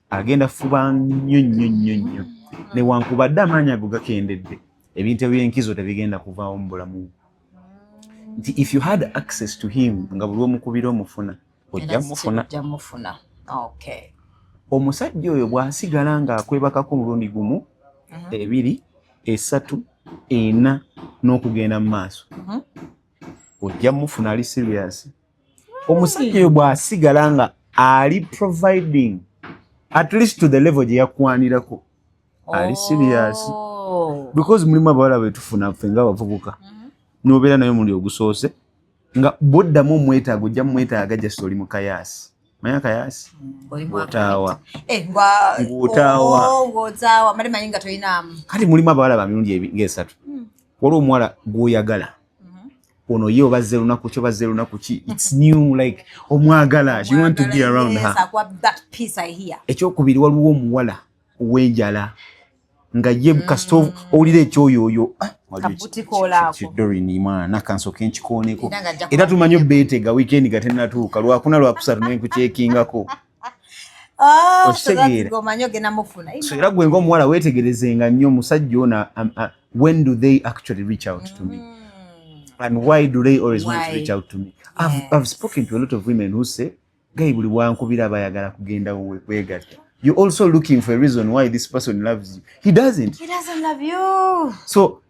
agenda fuba nnyo nnyo nnyo nnyo, newankubadde amaanyi ago gakendedde, ebintu ebyenkizo tebigenda kuvaawo mu bulamu bwo. Nti if you had access to him nga buli omukubira omufuna, ojja mufuna. Ojja mufuna, okay. Omusajja oyo bw'asigala ng'akwebakako omulundi gumu, ebiri, esatu, ena n'okugenda mu maaso, ojja mufuna ali serious. Omusajja oyo bw'asigala nga ali providing at least to the level gye yakwanirako, ali serious. Because mulimu abawala betufuna ffe nga abavubuka, n'obeera naye omulundi ogusoose, nga bwoddamu omwetaaga, ojja mumwetaaga just oli mu kayaasi. Manya akayaasi? Oli Ng'otaawa. Ng'otaawa. Ng'otaawa. Oh, ng'otaawa mali manyi nga tolinaamu. Kati mulimu abawala ba mirundi ng'esatu. Waliwo omuwala gw'oyagala, ono ye obazze lunaku ki, obazze lunaku ki, it's new, like omwagala, you want to be around Yes, her. akuwa that peace I hear. Ekyokubiri, waliwo omuwala ow'enjala nga ye kasita owulira ekyoyoyo, ah, waliwo Kabuti koolaako. Kidorini mwana kansooke nkikooneko. Era nga ajja Era tumanyi obeetega weekend nga tennatuuka, Lwakuna, Lwakusatu nenkukyekingako. Ah, so Okitegeera? that's omanyi ogenda mufuna. So era gwe ng'omuwala weetegerezenga nnyo omusajja ono, when do they actually reach out to me and why do they always want to Why? reach out to me? I've spoken to a lot of women who say, "Guy buli wankubira abayagala kugenda wuwe kwegatta." You're also looking for a reason why this person loves you. He doesn't. He doesn't love you. So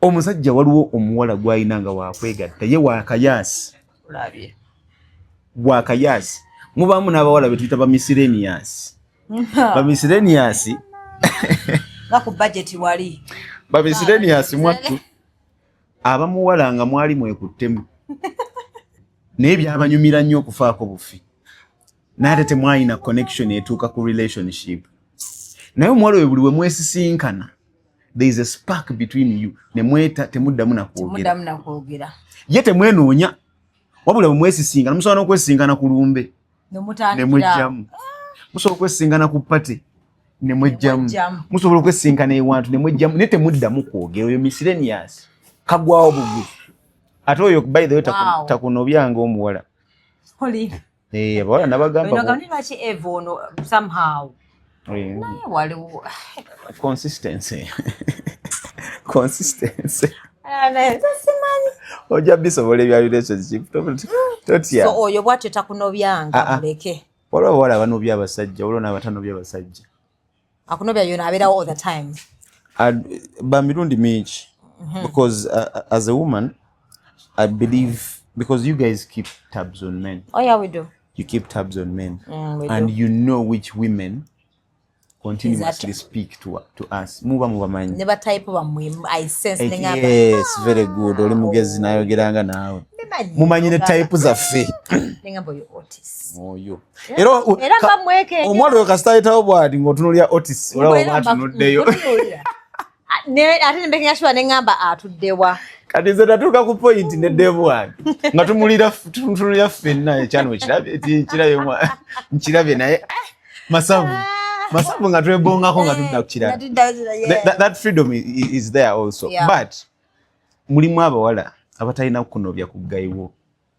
omusajja, waliwo omuwala gw'alina nga wakwegatta, ye wakayaasi. Olabye. Wakayaasi. Mubaamu n'abawala betuyita ba miscellaneous. Ba miscellaneous. Nga ku budget wali. Ba miscellaneous mwattu, abamuwala nga mwali mwekuttemu naye byabanyumira nnyo okufaako bufi, naye ate temwalina connection etuuka ku relationship. Naye omuwala oyo buli we mwesisinkana, there is a spark between you, ne mweta, temuddamu nakwogera. Temuddamu nakwogera. Ye temwenoonya, wabula bwe mwesisinkana, musobola n'okwesisinkana ku lumbe ne Nemutandikira. mwejjamu, musobola okwesisinkana ku party ne mwejjamu, Nemwejjamu. musobola okwesisinkana ewantu ne mwejjamu, naye temuddamu kwogera. Oyo miscellaneous, kagwawo bugwi. Ate oyo, by the way, takunobyanga omuwala. Oli. Eh, abawala nabagamba Ono gamba lwaki Eva ono somehow. Eh, Naye waliwo. Consistency, consistency. Ah, naye nze simanyi. Ojja bisobola ebya relationship, totya. So oyo bwatyo takunobyanga? Ah, ah. Muleke. Waliwo abawala abanobya abasajja, waliwo n'abatanobya abasajja. Akunobya yona abeerawo all the time? Ba mirundi mingi, because as a woman I believe, because you guys keep tabs on men. Oh yeah, we do. You keep tabs on men We and do. you know which women continuously Exactly. speak to us. Muba mubamanyi. Ne ba type bammwe, I sense, nengamba. Yes, very good, oli mugezi nayogeranga naawe. Mbimanyi. Mumanyi ne type zaffe. Nengamba oyo Otis. Oyo era Era mba mwekenge. Omwala oyo kasita ayitawo bwati ng'otunulira Otis, olaba Era mba- bwatunuddeyo. nkutunuulira. Ah, ate nembekenga sure, neŋŋamba atuddewa. Kati nze natuuka ku point ne devu wange nga tumulira ffenna, ekyano nkirabye naye eh, masavu masavu, nga twebongako nga tudda ku kirala. Nga tudda ku kirala, yeah. That freedom is there also. But mulimu abawala abatalina kunobya ku gayiwo,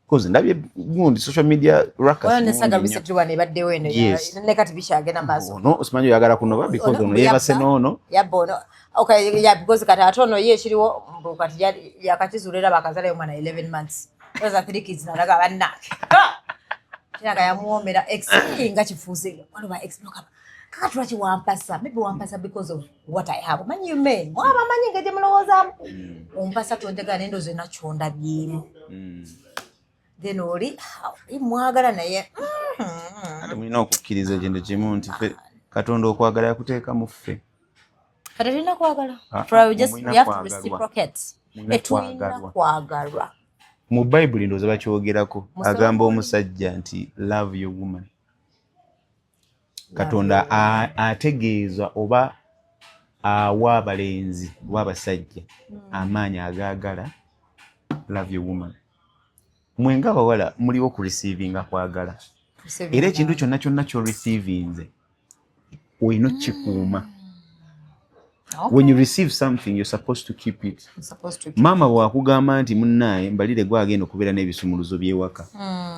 because ndabye gundi social media ruckus Waliwo ne saga mungi nnyo. recently wano ebaddewo eno. Yes. Ne kati bikyagenda maaso. Ono osimanyi oyagala kunoba because ono yeebase n'ono. Yabba ono, okay, yeah, because kati ate ono ye ekiriwo mbu kati yakakizuula era bakazalayo omwana 11 months. Those are three kids. Nalaga bannange kiraga yamuwoomera ex nga kifuuse. Waliwo ba ex nokaba kakati lwaki wampasa? Maybe wampasa because of what I have. Manyi you men mwaba manyi engeri gye mulowoozaamu, ompasa tonjagala nendoozi yonna kyondabyemu. Then oli ah, mwagala naye Ate mulina okukkiriza ekintu kimu nti ffe Katonda okwagala yakuteeka mu ffe. Kati tulina kwagala. Ah, Probably just mulina we have to kwagalwa. reciprocate. Mulina Eh, tulina kwagalwa. kwagalwa. Mu Bayibuli ndowooza bakyogerako. Musaba Agamba omusajja nti love your woman. Katonda ategeeza oba awa abalenzi oba abasajja amaanyi agaagala, love your woman. Mwe nga abawala muliwo ku receivinga kwagala, era ekintu kyonna kyonna ky'oreceivinze olina okukikuuma. When you receive something, you're supposed to keep it. I'm supposed to. Maama bwakugamba nti munnaaye mbalire gwagenda okubeera n'ebisumuluzo by'ewaka,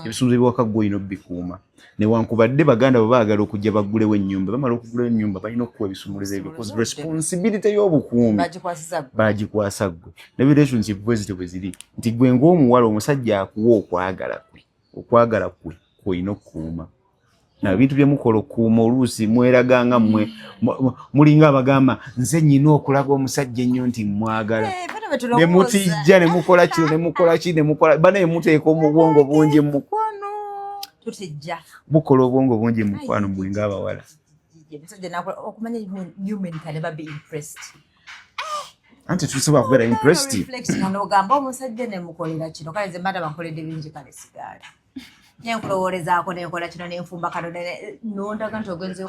ebisumuluzo by'ewaka gwe olina obikuuma, newankubadde baganda bwe baagala okujja baggulewo ennyumba, bamala okugulawo ennyumba balina okukuwa ebisumuluzo ebyo because responsibility y'obukuumi Bagikwasiza gwe. Bagikwasa ggwe. Ne relationship bwe zityo bwe ziri, nti gwe ng'omuwala omusajja akuwa okwagala kwe, okwagala kwe kwolina okukuuma. Na ebintu bye mukola okukuuma, oluusi mweraga nga mmwe mulinga abagamba nze nyina okulaga omusajja ennyo nti mwagala. Eh, ffe bwe Ne tulowooza. mutijja ne mukola kino ne mukola ki ne mukola banaye, muteeka obwongo bungi mu mukwano. Tutijja. Mukola obwongo bungi mu mukwano mwe ng'abawala. Omusajja nakola okumanya you men can never be impressed. Anti tusobola kubeera impressed. Reflect nga n'ogamba omusajja nemukolera kino, kale nze mbadde bankoledde bingi, kale sigaala nenkulowoolezaako, nenkola kino, nenfumba kano, nondaga nti ogenze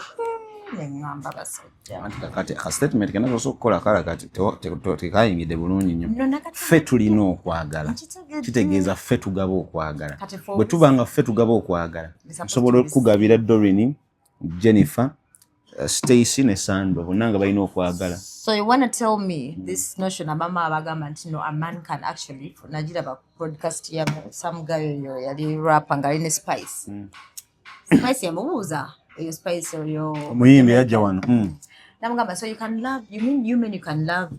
neŋŋamba basajja. Anti kakati aka statement kenasoose okukola kala kati tekayingidde bulungi nnyo. No, nakati- Ffe tulina okwagala. Nkitegedde. Kitegeeza ffe tugaba okwagala. Kati for Bwe tuba nga ffe tugaba okwagala, supposed nsobola to be- okukugabira Dorin, Jennifer, Stacy ne Sandra, bonna nga balina okwagala. So you want to tell me this notion abama abagamba nti no, a man can actually, nagiraba podcast ya some guy oyo yali rapper nga alina Spice. Spice yamubuuza eyo Spice oyo Omuyimbi yajja wano. Namugamba, so you can love, you mean you men, you can love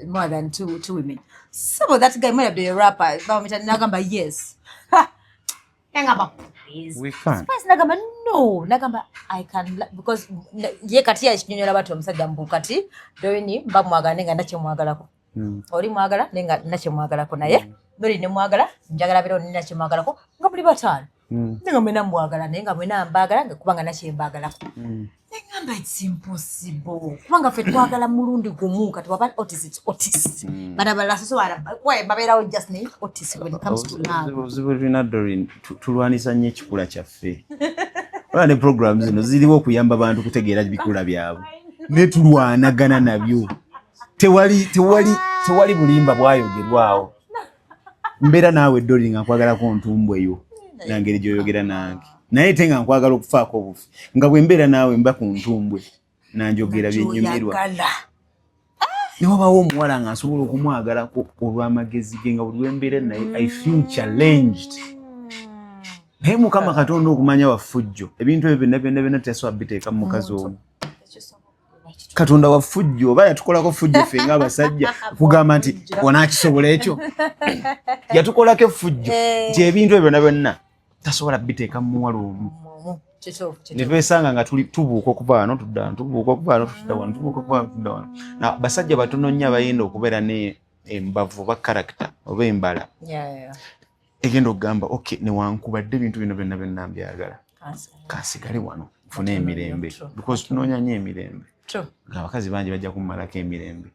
more than two women? So that guy mwerabde rapper bamwita, nagamba yes. Ha! Nagamba please. We can. Spice nagamba no, nagamba I can because ye kati yakinyonyola bati omusajja mbu kati Dorini mba mwagala naye nga nakyemwagalako, oli mwagala naye nga nakyemwagalako, naye noli nemwagala njagala beera oli nakyemwagalako, nga muli bataano, naye nga mwena mwagala, naye nga mwena mbaagala nga kubanga nakyembaagalako. Neŋŋamba it's impossible kubanga ffe twagala mulundi gumu. Kati waba Otis, it's Otis, bano abalala sosobola babeerawo just, naye Otis when it comes to love. Obuzibu tulina Dorin, tulwanisa nnyo ekikula kyaffe. Olaba ne program zino ziriwo okuyamba abantu kutegeera bikula byabwe, ne tulwanagana nabyo. Tewali, tewali, tewali bulimba bwayogerwawo. Mbeera naawe Dorin nga nkwagalako ntumbweyo nangeri gyoyogera nange, naye te nga nkwagala okufaako obufi, nga bwe mbeera naawe mba ku ntumbwe nanjogera byenyumirwa. Kyoyagala. Ne wabawo omuwala nga nsobola okumwagalako olw'amagezi ge, nga buli lwembeera naye I feel challenged. Naye Mukama Katonda okumanya wafujjo, ebintu ebyo byonna byonna byonna teyasobola biteeka mu mukazi omu. Katonda wafujjo, oba yatukolako fujjo ffe ng'abasajja kugamba nti onaakisobola ekyo. Yatukolako effujjo nti ebintu ebyo byonna byonna tasobola biteeka mu muwala omu. Ne twesanga nga tuli tubuuka okuva wano tudda wano, tubuuka okuva wano tudda wano, tubuuka okuva wano tudda wano. Na basajja batono nnyo abayinda okubeera ne embavu oba character oba embala egenda okugamba, okay, newankubadde ebintu bino byonna byonna mbyagala, kansigale wano nfune emirembe, because tunoonya nnyo emirembe. Ng'abakazi bangi bajja kummalako emirembe.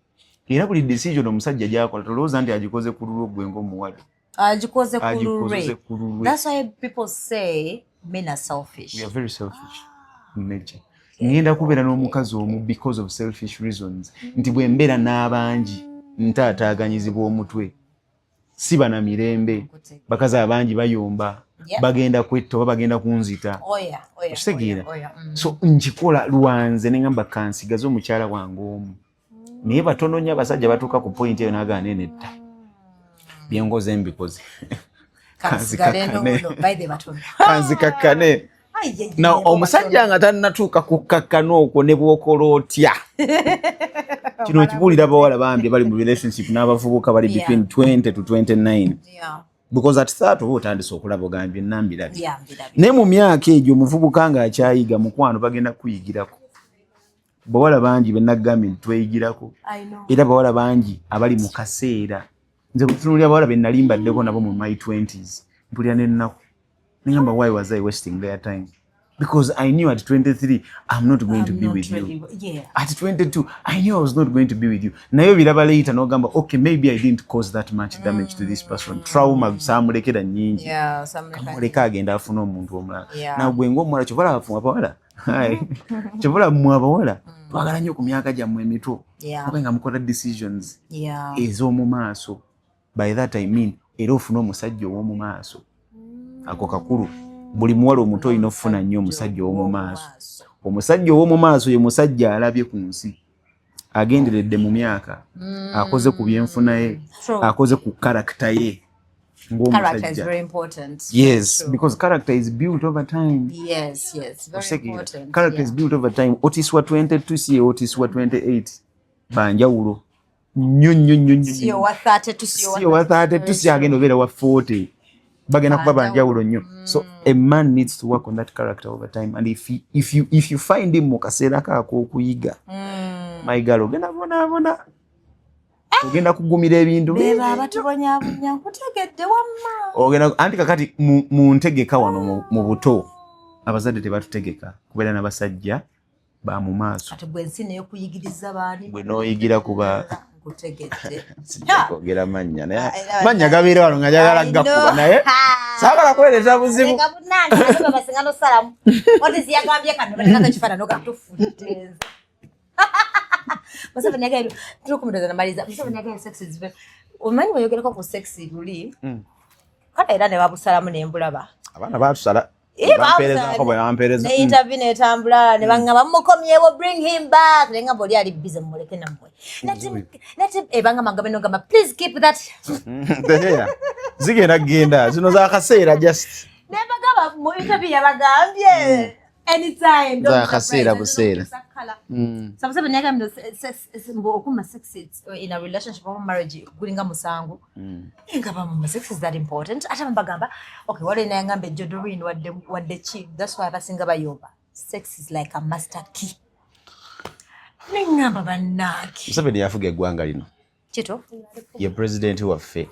Era buli decision omusajja gy'akola, tolowooza nti agikoze ku lulwo gwe ng'omuwala. Agikoze ku Agikoze lulwe. ku lulwe. That's why people say men are selfish. We are very selfish in nature. Ngenda kubeera n'omukazi omu because of selfish reasons, nti bwe mbeera n'abangi ntaataaganyizibwa omutwe, siba na mirembe, bakazi abangi bayomba, bagenda kwetta oba bagenda kunzita. Okitegeera? Oh, yeah. So nkikola lwanze, neŋamba kansigaze omukyala wange omu. Naye batono nnyo abasajja batuuka ku point eyo n'agaana, nedda, byenkoze mbikoze. Kansigale Kanzikakkane. n'ono, by the batono. Kanzikakkane. Ai, ye, ye, Na ye, omusajja nga tannatuuka kukakkana okwo, ne bw'okola otya, kino kibuulira abawala bambi bali mu relationship n'abavubuka bali between 20 to 29, because at 30 oba otandise okulaba, ogambye nambirabye. Yeah, mbirabye. Naye mu myaka egyo omuvubuka ng'akyayiga, mukwano, bagenda kuyigirako. Bawala bangi benagambye nti tweyigirako. I know. Era bawala bangi abali mu kaseera, nze bwetunuulira abawala be nali mbaddeko nabo mu my 20s, mpulira n'ennaku, nengamba, why was I wasting their time? Because I knew at 23 I'm not going to I'm be not with you. ready. At 22 I knew I was not going to be with you. Naye obiraba later n'ogamba, okay, maybe I didn't cause that much damage to this person. Trauma saamulekera nnyingi. Yeah, some Kamuleka agenda afune omuntu omulala. Yeah. Nagwe ng'omuwala, kyova olaba ffe abawala, kyova olaba mmwe abawala twagala nnyo ku myaka gyammwe emito mube nga mukola decisions ez'omu maaso. By that I mean, era ofune omusajja ow'omu maaso. Ako kakulu. Buli muwala omuto olina okufuna nnyo omusajja ow'omu maaso. Omusajja ow'omu maaso ye musajja alabye ku nsi, agenderedde mu myaka, akoze ku byenfuna ye, akoze ku character ye Character is ng'omusajja. very important. Yes, True. because character is built over time. Yes, very Otegeera? important. Character is built over time. Otis wa 22 si ye Otis wa 28, banjawulo nnyo nnyo nnyo nnyo. Si owa 32, si Si owa 32 si agenda obeera wa 40, bagenda kuba banjawulo nnyo. So a man needs to work on that character over time, and if you find him mu kaseera kaako okuyiga, my girl, ogenda bonaabona, ogenda kugumira ebintu Beba bingi. Abatubonyabonya, nkutegedde wamma. Ogenda anti kakati mu ntegeka wano mu buto abazadde tebatutegeka kubeera n'abasajja ba mu maaso. Kati gwe ensi neyokuyigiriza baani? Gwe n'oyigira kuba Nkutegedde. Sijja kwogera mannya, naye Ah, mannya gabeera wano nga njagala I know. gakuba, naye saagala kwereeta buzibu. Leka bunnange, ate babasinga n'osalamu. Otis yagambye kano, bateekako ekifaananyi ogatufudde nze. Museveni yagambye, tukumiriza namaliza. Museveni yagambye sex is very, omanyi bweyogerako ku sex luli, kale era ne babusalamu ne mbulaba. Abaana batusala. Eh, Bampeerezako bwe bampeereza. Ne interview netambula ne baŋŋamba mukomyewo, bring him back, ne ŋŋamba oli ali busy, mumuleke nammwe. Let him, eh, baŋŋamba nga beno ngamba please keep that. The hair. Zigenda kugenda zino zakaseera just. Ne bagamba mu interview yabagambye anytime, don't be Za kaseera surprised. buseera. So Museveni yagambye mbu okuma sex in a relationship or marriage gulinga musango. Nga bamuma sex is that important? Ate bambagamba okay, waliwo nayangamba ejjo Doreen, wadde ki, that's why abasinga bayomba, sex is like a master key. Neŋŋamba bannange. Museveni yafuga eggwanga lino. Kituufu. Ye pulezidenti waffe.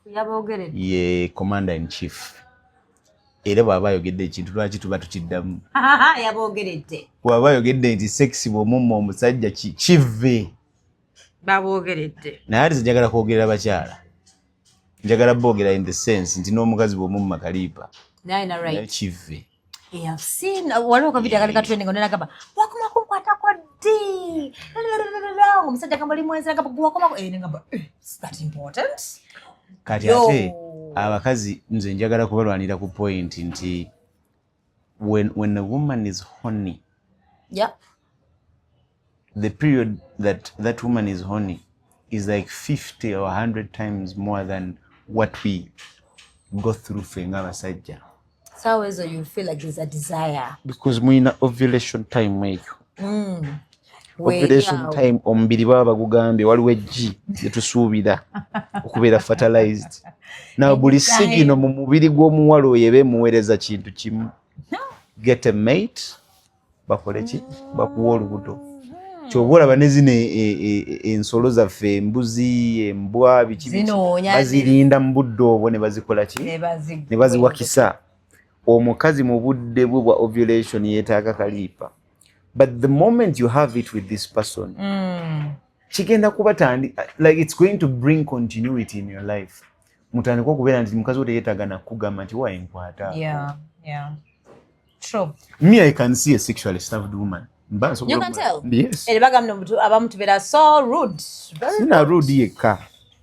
Yaboogeredde. Ye commander in chief, era bw'aba ayogedde ekintu, lwaki tuba tukiddamu? Yaboogeredde. Bw'aba ayogedde nti sex bw'omumma omusajja kive. Baboogeredde. Naye ate njagala kwogerera bakyala, njagala boogera in the sense nti n'omukazi bw'omumma kaliipa naye na naye right. kive. Yeah, I've seen waliwo ka video akali ka trending, onena wakoma kunkwatako ddi, omusajja gamba oli mwenzi, nagamba gwe wakomako, eh, nengamba, eh, is that important? Kati Yo. ate abakazi nze njagala kubalwanira ku point nti when a woman is horny, the period that that woman is horny is like 50 or 100 times more than what we go through ffe ng'abasajja. Saawa ezo you feel like there's a desire. Because mulina ovulation time eyo. Ovulation time omubiri baba bagugambye waliwo eggi lyetusuubira okubeera fertilized. Now buli signal mu mubiri gw'omuwala oyo eba emuweereza kintu kimu. Get a mate, bakole ki? Bakuwa olubuto. Ky'oba olaba ne zino ensolo zaffe, embuzi, embwa, biki biki, Zinoonya bazirinda mu budde obwo ne bazikola ki? Ne baziwakisa. Omukazi mu budde bwe bwa ovulation yeetaaga kaliipa. But the moment you have it with this person, kigenda kuba tandi like it's going to bring continuity in your life. Mutandika okubeera nti mukazi wo teyeetaaga nakugamba nti waye nkwata. Yeah. True. Me, I can see a sexually starved woman. Mba nsobola You can tell. Yes. Ere bagamba nti abamu tubeera so rude. Very Sina rude yekka.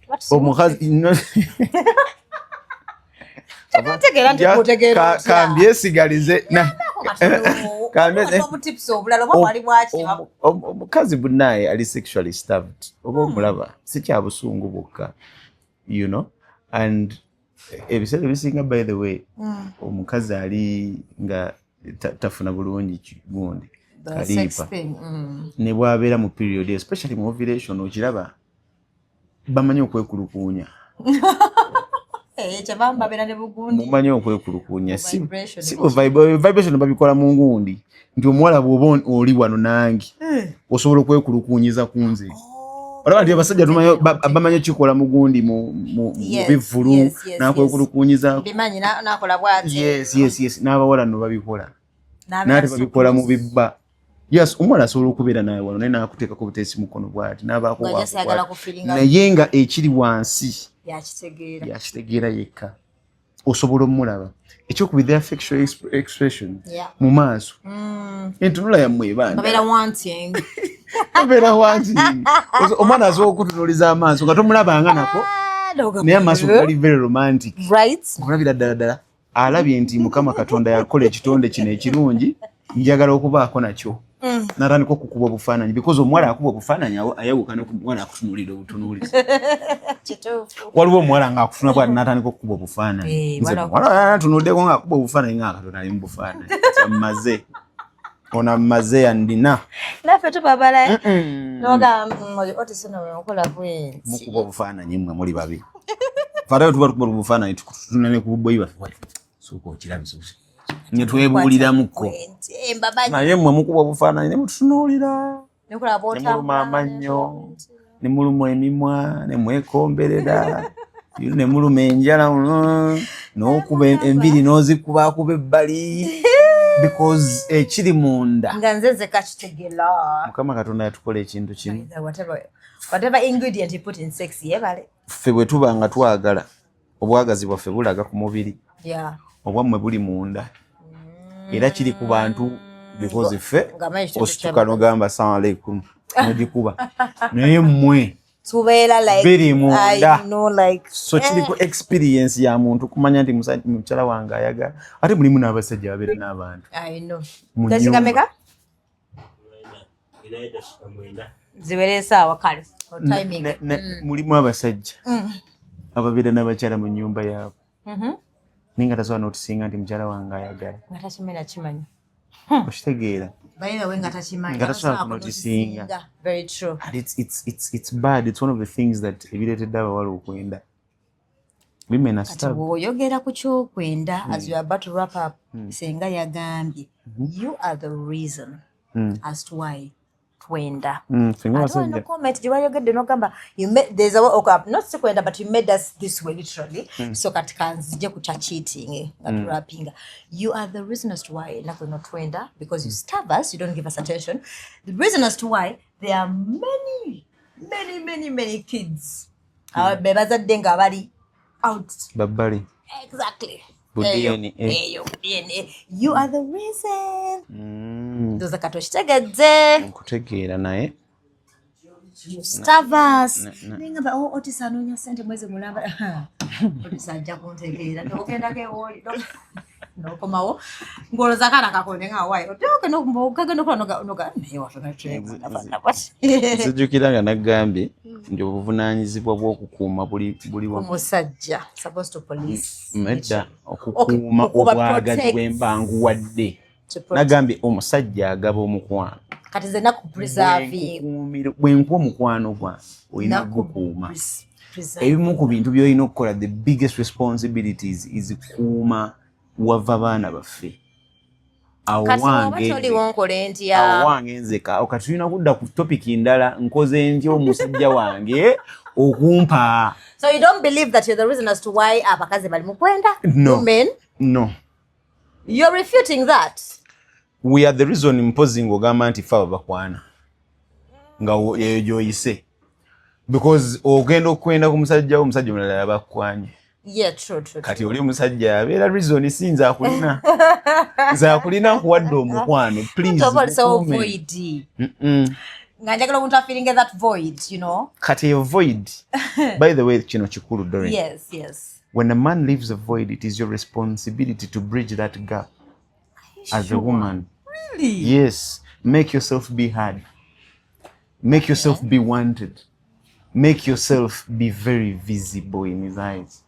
What? Omukazi no. Tegeera nti kutegeera otya. Kambyesigalize. Obutips obulala oba bwali bwaki? Omukazi bunnaye ali sexually starved oba omulaba si kya busungu bwokka, and ebiseera ebisinga, by the way, omukazi ali nga tafuna bulungi gundi The sex kaliipa thing. Ne bw'abeera mu period, especially mu ovulation, okiraba bamanyi okwekulukuunya. Eh, kyebamba babeera ne bugundi. Mumanyi okwekulukuunya si Vibration. Si vibration babikola mu ngundi nti omuwala bw'oba oli wano nange osobola okwekulukuunyiza ku nze. Olaba nti abasajja bamanyi okikola mu gundi mu bivvulu nakwekulukuunyiza. Bimanyi nakola bw'ati. Yes, n'abawala nno babikola. N'abeera Naye so babikola mu close. bibba. Yes, omuwala asobola okubeera naye wano naye nakuteekako buteesi mukono bw'ati n'abaako Nga just ayagala bw'ati. kufiringa. Naye nga ekiri wansi yakitegeera. Yakitegeera yekka. Osobola omulaba ekyokubiri, their facial expression mu maaso, entunula yammwe ebanda. Babeera wanting. Babeera wanting. Omwana asobola okutunuliza amaaso nga tomulabanga nako, Ah, n'ogamba, naye amaaso gali very romantic. Olabira ddala ddala alabye nti Mukama Katonda yakola ekitonde kino ekirungi, njagala okubaako nakyo. Natandika okukuba obufaananyi because omuwala akuba obufaananyi ayawukana ku muwala akutunuulira obutunuulizi. Kituufu. Waliwo omuwala ng'akufuna bwati natandika okukuba obufaananyi. Eh, Nze muwala atunuddeko ng'akuba obufaananyi nga Katonda ali mu bufaananyi, kyammaze ono ammaze yandina. Naffe tubabala nogamba, oyo Otis ono wenkola bwenti." Mukuba obufaananyi mmwe muli babi. Fate tuba tukuba obufaananyi tutuna ne ku buboyi baffe bwati. Sooka okirabe ne twebuuliramuko. Bwenti, mbamanyi. Naye mmwe mukuba obufaananyi ne mututunuulira Nekola ne muluma bw'otambula, amannyo ne muluma emimwa ne mwekomberera ne muluma enjala n'okuba enviiri n'ozikubakuba ebbali because ekiri munda nga nze nzeka kitegera. Mukama Katonda yatukola ekintu kimu. Whatever ingredient you put in sex, yebale. Ffe bwe tuba nga twagala, obwagazi bwaffe bulaga ku mubiri. Obwammwe buli munda era kiri ku bantu because ffe Nga manyi ekitebe osituka ky'abakazi. n'ogamba assalamu alaikum nogikuba, naye mmwe tubeera like biri munda. I know, like So kiri ku experience ya muntu kumanya nti mukyala wange ayagala. Ate mulimu n'abasajja babeera n'abantu I know. mu Dakika nnyumba. meka ziwere esaawa kale. Timing. Mulimu abasajja ababeera n'abakyala mu nnyumba yaabwe naye nga tasobola n'otusinga nti mukyala wange ayagala. Nga takimanyi nakimanyi. Okitegeera? By the way, nga takimanyi. Nga tasobola kunotisinga. Very true. And it's bad. It's one of the things that ebireetedde abawala okwenda. Women are Kati starved. bw'oyogera ku kyokwenda, as you are about to wrap up, senga yagambye you are the reason as to why twenda. Senga Ate wano abasajja comment gye wayogedde n'ogamba you made, there's a way, okay, not si kwenda, but you made us this way, literally. So kati kanzije ku kya cheating nga turappinga. You are the reason as to why ennaku zino twenda because you starve us, you don't give us attention. The reason as to why there are many, many, many, many kids be bazadde nga bali out. Babbali. Exactly. Bu Eyo, DNA. Eyo, DNA. You are the reason. Ndowooza kati okitegedde. Nkutegeera naye You starve us. Naye ngamba, oh, Otis anoonya ssente mwezi mulamba. Otis ajja kuntegeera. N'ogendako ew'oli, n'okomawo ng'olowooza akaana kakonde nga waayi. Kagenda okukola naye waffe Nzijukira nga naggambye. Nti obuvunaanyizibwa bw'okukuuma buli wamu. Omusajja supposed to police. Nedda, okukuuma Okukuuma, obwagazi protect. bwembanguwadde. To protect. Nagambye omusajja agaba omukwano. Kati nze nakupreserving. Bwenkuwa omukwano gwange, olina gukuuma. Ebimu ku bintu by'olina okukola, the biggest responsibilities is kuuma wava baana baffe. Awo Kati oba wange toliwo nkole ntya? Awo wange nzeka. Awo kati tulina kudda ku topic ndala: nkoze ntya omusajja wange okumpa? So you don't believe that you're the reason as to why abakazi bali mu kwenda? No. Women? No. You're refuting that? We are the reason. Mpozi ng'ogamba nti fe abo bakwana nga eyo gy'oyise, because ogenda okwenda ku musajja wo, omusajja omulala yabakwanye. Yeah, true. Kati oli omusajja abeera reason, si nze akulina. Nze akulina nkuwadde omukwano, please Oba olisewo mukuume. void. Nga njagala omuntu afeelinge that void. Kati eyo void, by the way, kino kikulu, Doreen. Yes. When a man leaves a void, it is your responsibility to bridge that gap as a woman. Really? Yes. Make yourself be heard, make yourself be wanted, make yourself be very visible in his eyes.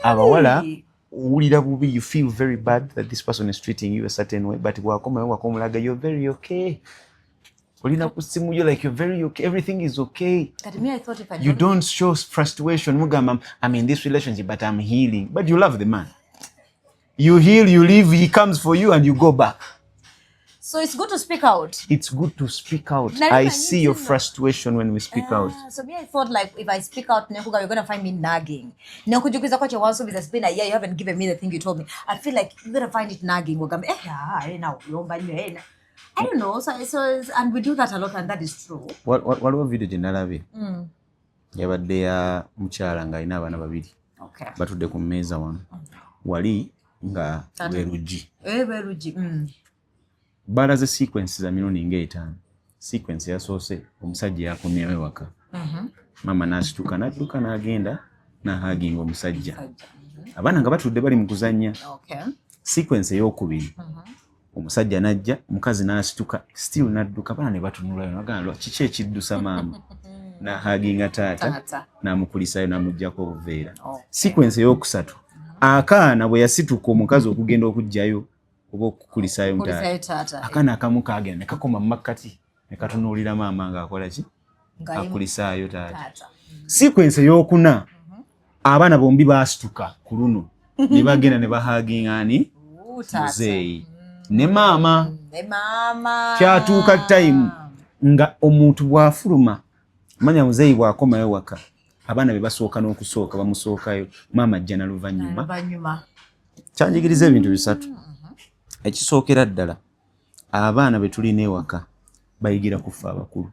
Abawala owulira bubi, you feel very bad that this person is treating you a certain way, but bwakomayo waka omulaga you're very okay, olina ku simu yo like you're very okay, everything is okay. Kati me, I thought if I You don't show frustration. Mugamba, "I'm in this relationship, but I'm healing." But you love the man. You heal, you leave, he comes for you and you go back. So it's good to speak out. It's good to speak out. Nali I manyi see your nti no. frustration when we speak out. Ah, so me, I thought like if I speak out, nekuga, you're gonna find me nagging. Nekujukiza kwa chewansubiza, it's been a year, you haven't given me the thing you told me. I feel like you're gonna find it nagging. Wagamba, eh, ah, eh, now, yomba nnyo, eh, na. I don't know. So, and we do that a lot, and that is true. Waliwo video gye nalabye, yabadde ya mukyala ng'alina abaana babiri, batudde ku mmeeza wano wali nga lwe luggi. Eh, lwe luggi. Balaze sequence za mirundi ng'etaano. Sequence yasoose, omusajja yakomyewo ewaka, maama n'asituka n'adduka n'agenda n'ahuginga omusajja, abaana nga batudde bali mu kuzannya. Sequence eyokubiri, omusajja n'ajja, omukazi n'asituka still n'adduka, abaana ne batunulayo nagamba, "Kiki ekiddusa maama?" N'ahuginga taata, Taata. n'amukulisayo n'amuggyako obuveera. Sequence eyokusatu, akaana bwe yasituka omukazi okugenda okuggyayo oba okukulisaayo mutaata, Kulisayo taata. akaana akamu kagenda ne kakoma mu makkati ne katunuulira maama ng'akola ki? Nga Akulisaayo taata. Taata. Sequence eyokuna, abaana bombi baasituka ku luno ne bagenda ne bahuginga ani? Ooh, taata. Muzeeyi ne maama. Ne maama. Kyatuuka time nga omuntu bw'afuluma, manya muzeeyi bw'akomayo waka, abaana be basooka n'okusooka bamusookayo, maama ajja na luvannyuma. Luvannyuma. Kyanjigiriza ebintu bisatu. Ekisookera ddala, abaana be tulina ewaka bayigira kufa abakulu.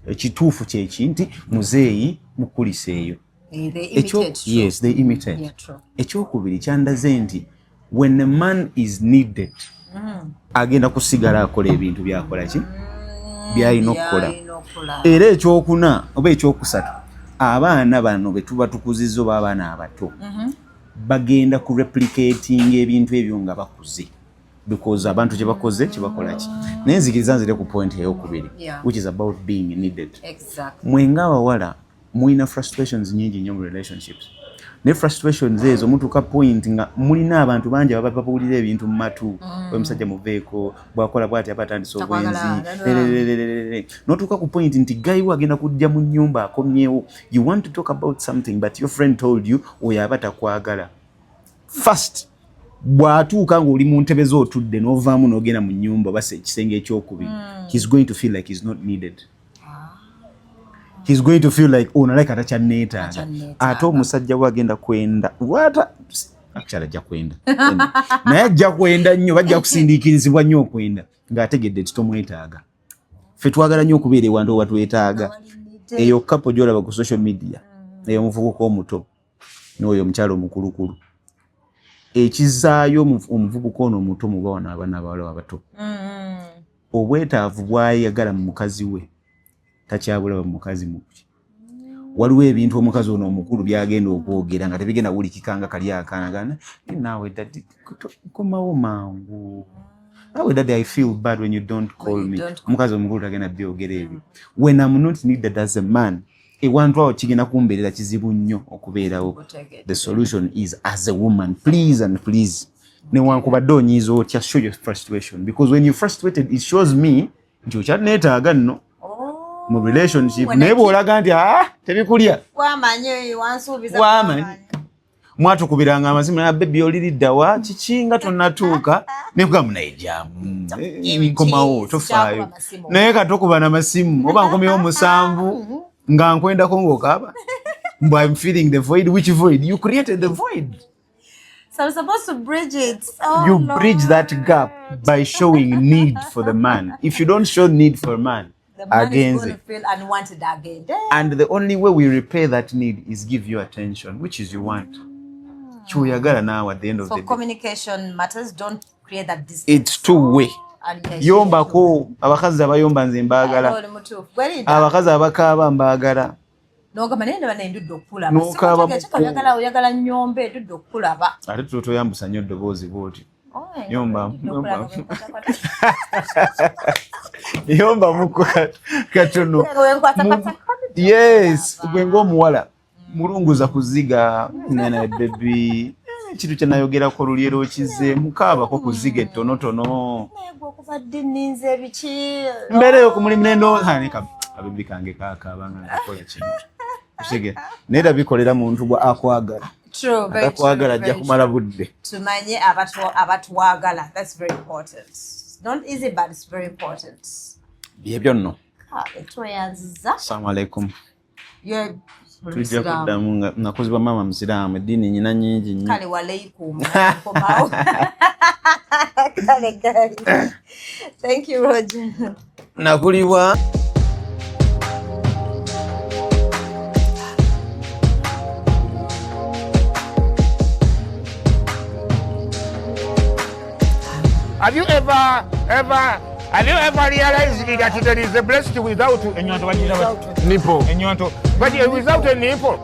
Ekituufu kyeki nti muzeeyi mukulisa eyo. Eh, they imitate. True. Yes, they imitate. Yeah, true. Ekyokubiri, kyandaze nti when a man is needed, agenda kusigala akola ebintu byakola ki byalina okukola. Byalina okukola. Era ekyokuna oba ekyokusatu, abaana bano be tuba tukuzizza oba abaana abato bagenda ku replicating ebintu ebyo nga bakuze, because abantu kyebakoze kyebakola ki. Naye nzikiriza nzire ku point eyokubiri, which is about being needed. Mwe ng'abawala mulina frustrations nyingi nnyo mu relationships, naye frustrations ezo mutuuka point nga mulina abantu bangi ababa babuulira ebintu mu matu. Oyo omusajja muveeko, bwakola bwati aba atandise obwenzi. Takwagala. Lererererere. N'otuuka ku point nti guy wo agenda kujja mu nnyumba akomyewo, you want to talk about something, but your friend told you oyo aba takwagala. First bw'atuuka ng'oli mu ntebe z'otudde n'ovaamu n'ogenda mu nnyumba oba se ekisenge ekyokubiri, he's going to feel like he's not needed. He's going to feel like, oh, nalike atakyanneetaaga. Takyanneetaaga. Ate omusajja we agenda kwenda lwata, actually ajja kwenda, naye ajja kwenda nnyo, bajja kusindiikirizibwa nnyo okwenda ng'ategedde nti tomwetaaga. Ffe twagala nnyo okubeera ewantu owatwetaaga. Eyo couple gy'olaba ku social media, eyo omuvubuka omuto n'oyo omukyala omukulukulu, ekizaayo omuvubuka ono omuto muba wano abaana abawala abato, obwetaavu bwayagala mu mukazi we takyabulaba mu mukazi muki. Waliwo ebintu omukazi ono omukulu byagenda okwogera nga tebigenda wulikika nga kali akaana gana naawe, "Daddy, komawo mangu." Awe daddy, I feel bad when you don't call me. Omukazi omukulu tagenda byogera ebyo. When I'm not needed as a man, ewantu awo kigenda kumbeerera kizibu nnyo okubeerawo. The solution is, as a woman, please and please, newankubadde onyiiza otya, show your frustration, because when you're frustrated, it shows me nti okyaneetaaga nno mu relationship. Naye bw'olaga nti ah, tebikulya, wamanyi mwatukubiranga amasimu na baby oliriddawa kiki nga tonnatuuka, nekugamba naye jamu nkomawo, tofaayo. Naye katokuba namasimu oba nkomyewo 7 nga nkwendako ng'okaaba mbu I'm feeling the void. Which void? You created the void. So I'm supposed to bridge it. Oh, you Lord. Bridge that gap by showing need for the man. If you don't show need for a man, the man is against going to feel unwanted again. And the only way we repair that need is give you attention, which is you want. Kyoyagala naawe at the end of So the day. Communication matters. Don't create that distance. It's two way. And yes, Yombako. Abakazi abayomba nze mbaagala. Oli mutuufu. Gwerinda. Abakazi abakaaba mbaagala. N'ogamba naye ndaba naye ndudde okukulaba. N'okaaba. Sikutegeera, oyagala oyagala nnyombe, ndudde okukulaba. Ate tulo toyambusa nnyo eddoboozi bw'oti. Oh, Yomba, ndudde okulaba. Yomba muko katono. Wenkwatakwata. Yes, gwe ng'omuwala mulunguza kuziga nana baby, ekintu kye nayogerako luli era okize mukaabako kuziga ettonotono. Naye gwe okuva ddi nninze biki? Mbeereyo ku mulimu nendo kabebi kange kakaaba nga nkakola kino. Okitegeera? Naye era bikolera muntu gwa akwagala. True, very Atakwagala true, ajja very kumala budde. Tumanye abatwagala. That's very important. It's not easy, but it's very important. Byebyo nno. Kale, tweyanziza. Assalamu alaikum. Ye Tujja kuddamu nga nakozebwa maama musiraamu, eddiini nyina nyingi nnyo. Kale, waleikum. Nkomawo. Kale kale, thank you, Roger. Nakulibwa. Have you ever, ever, have you ever realized that there is a blessing without a nipple? Nipple. But without a nipple.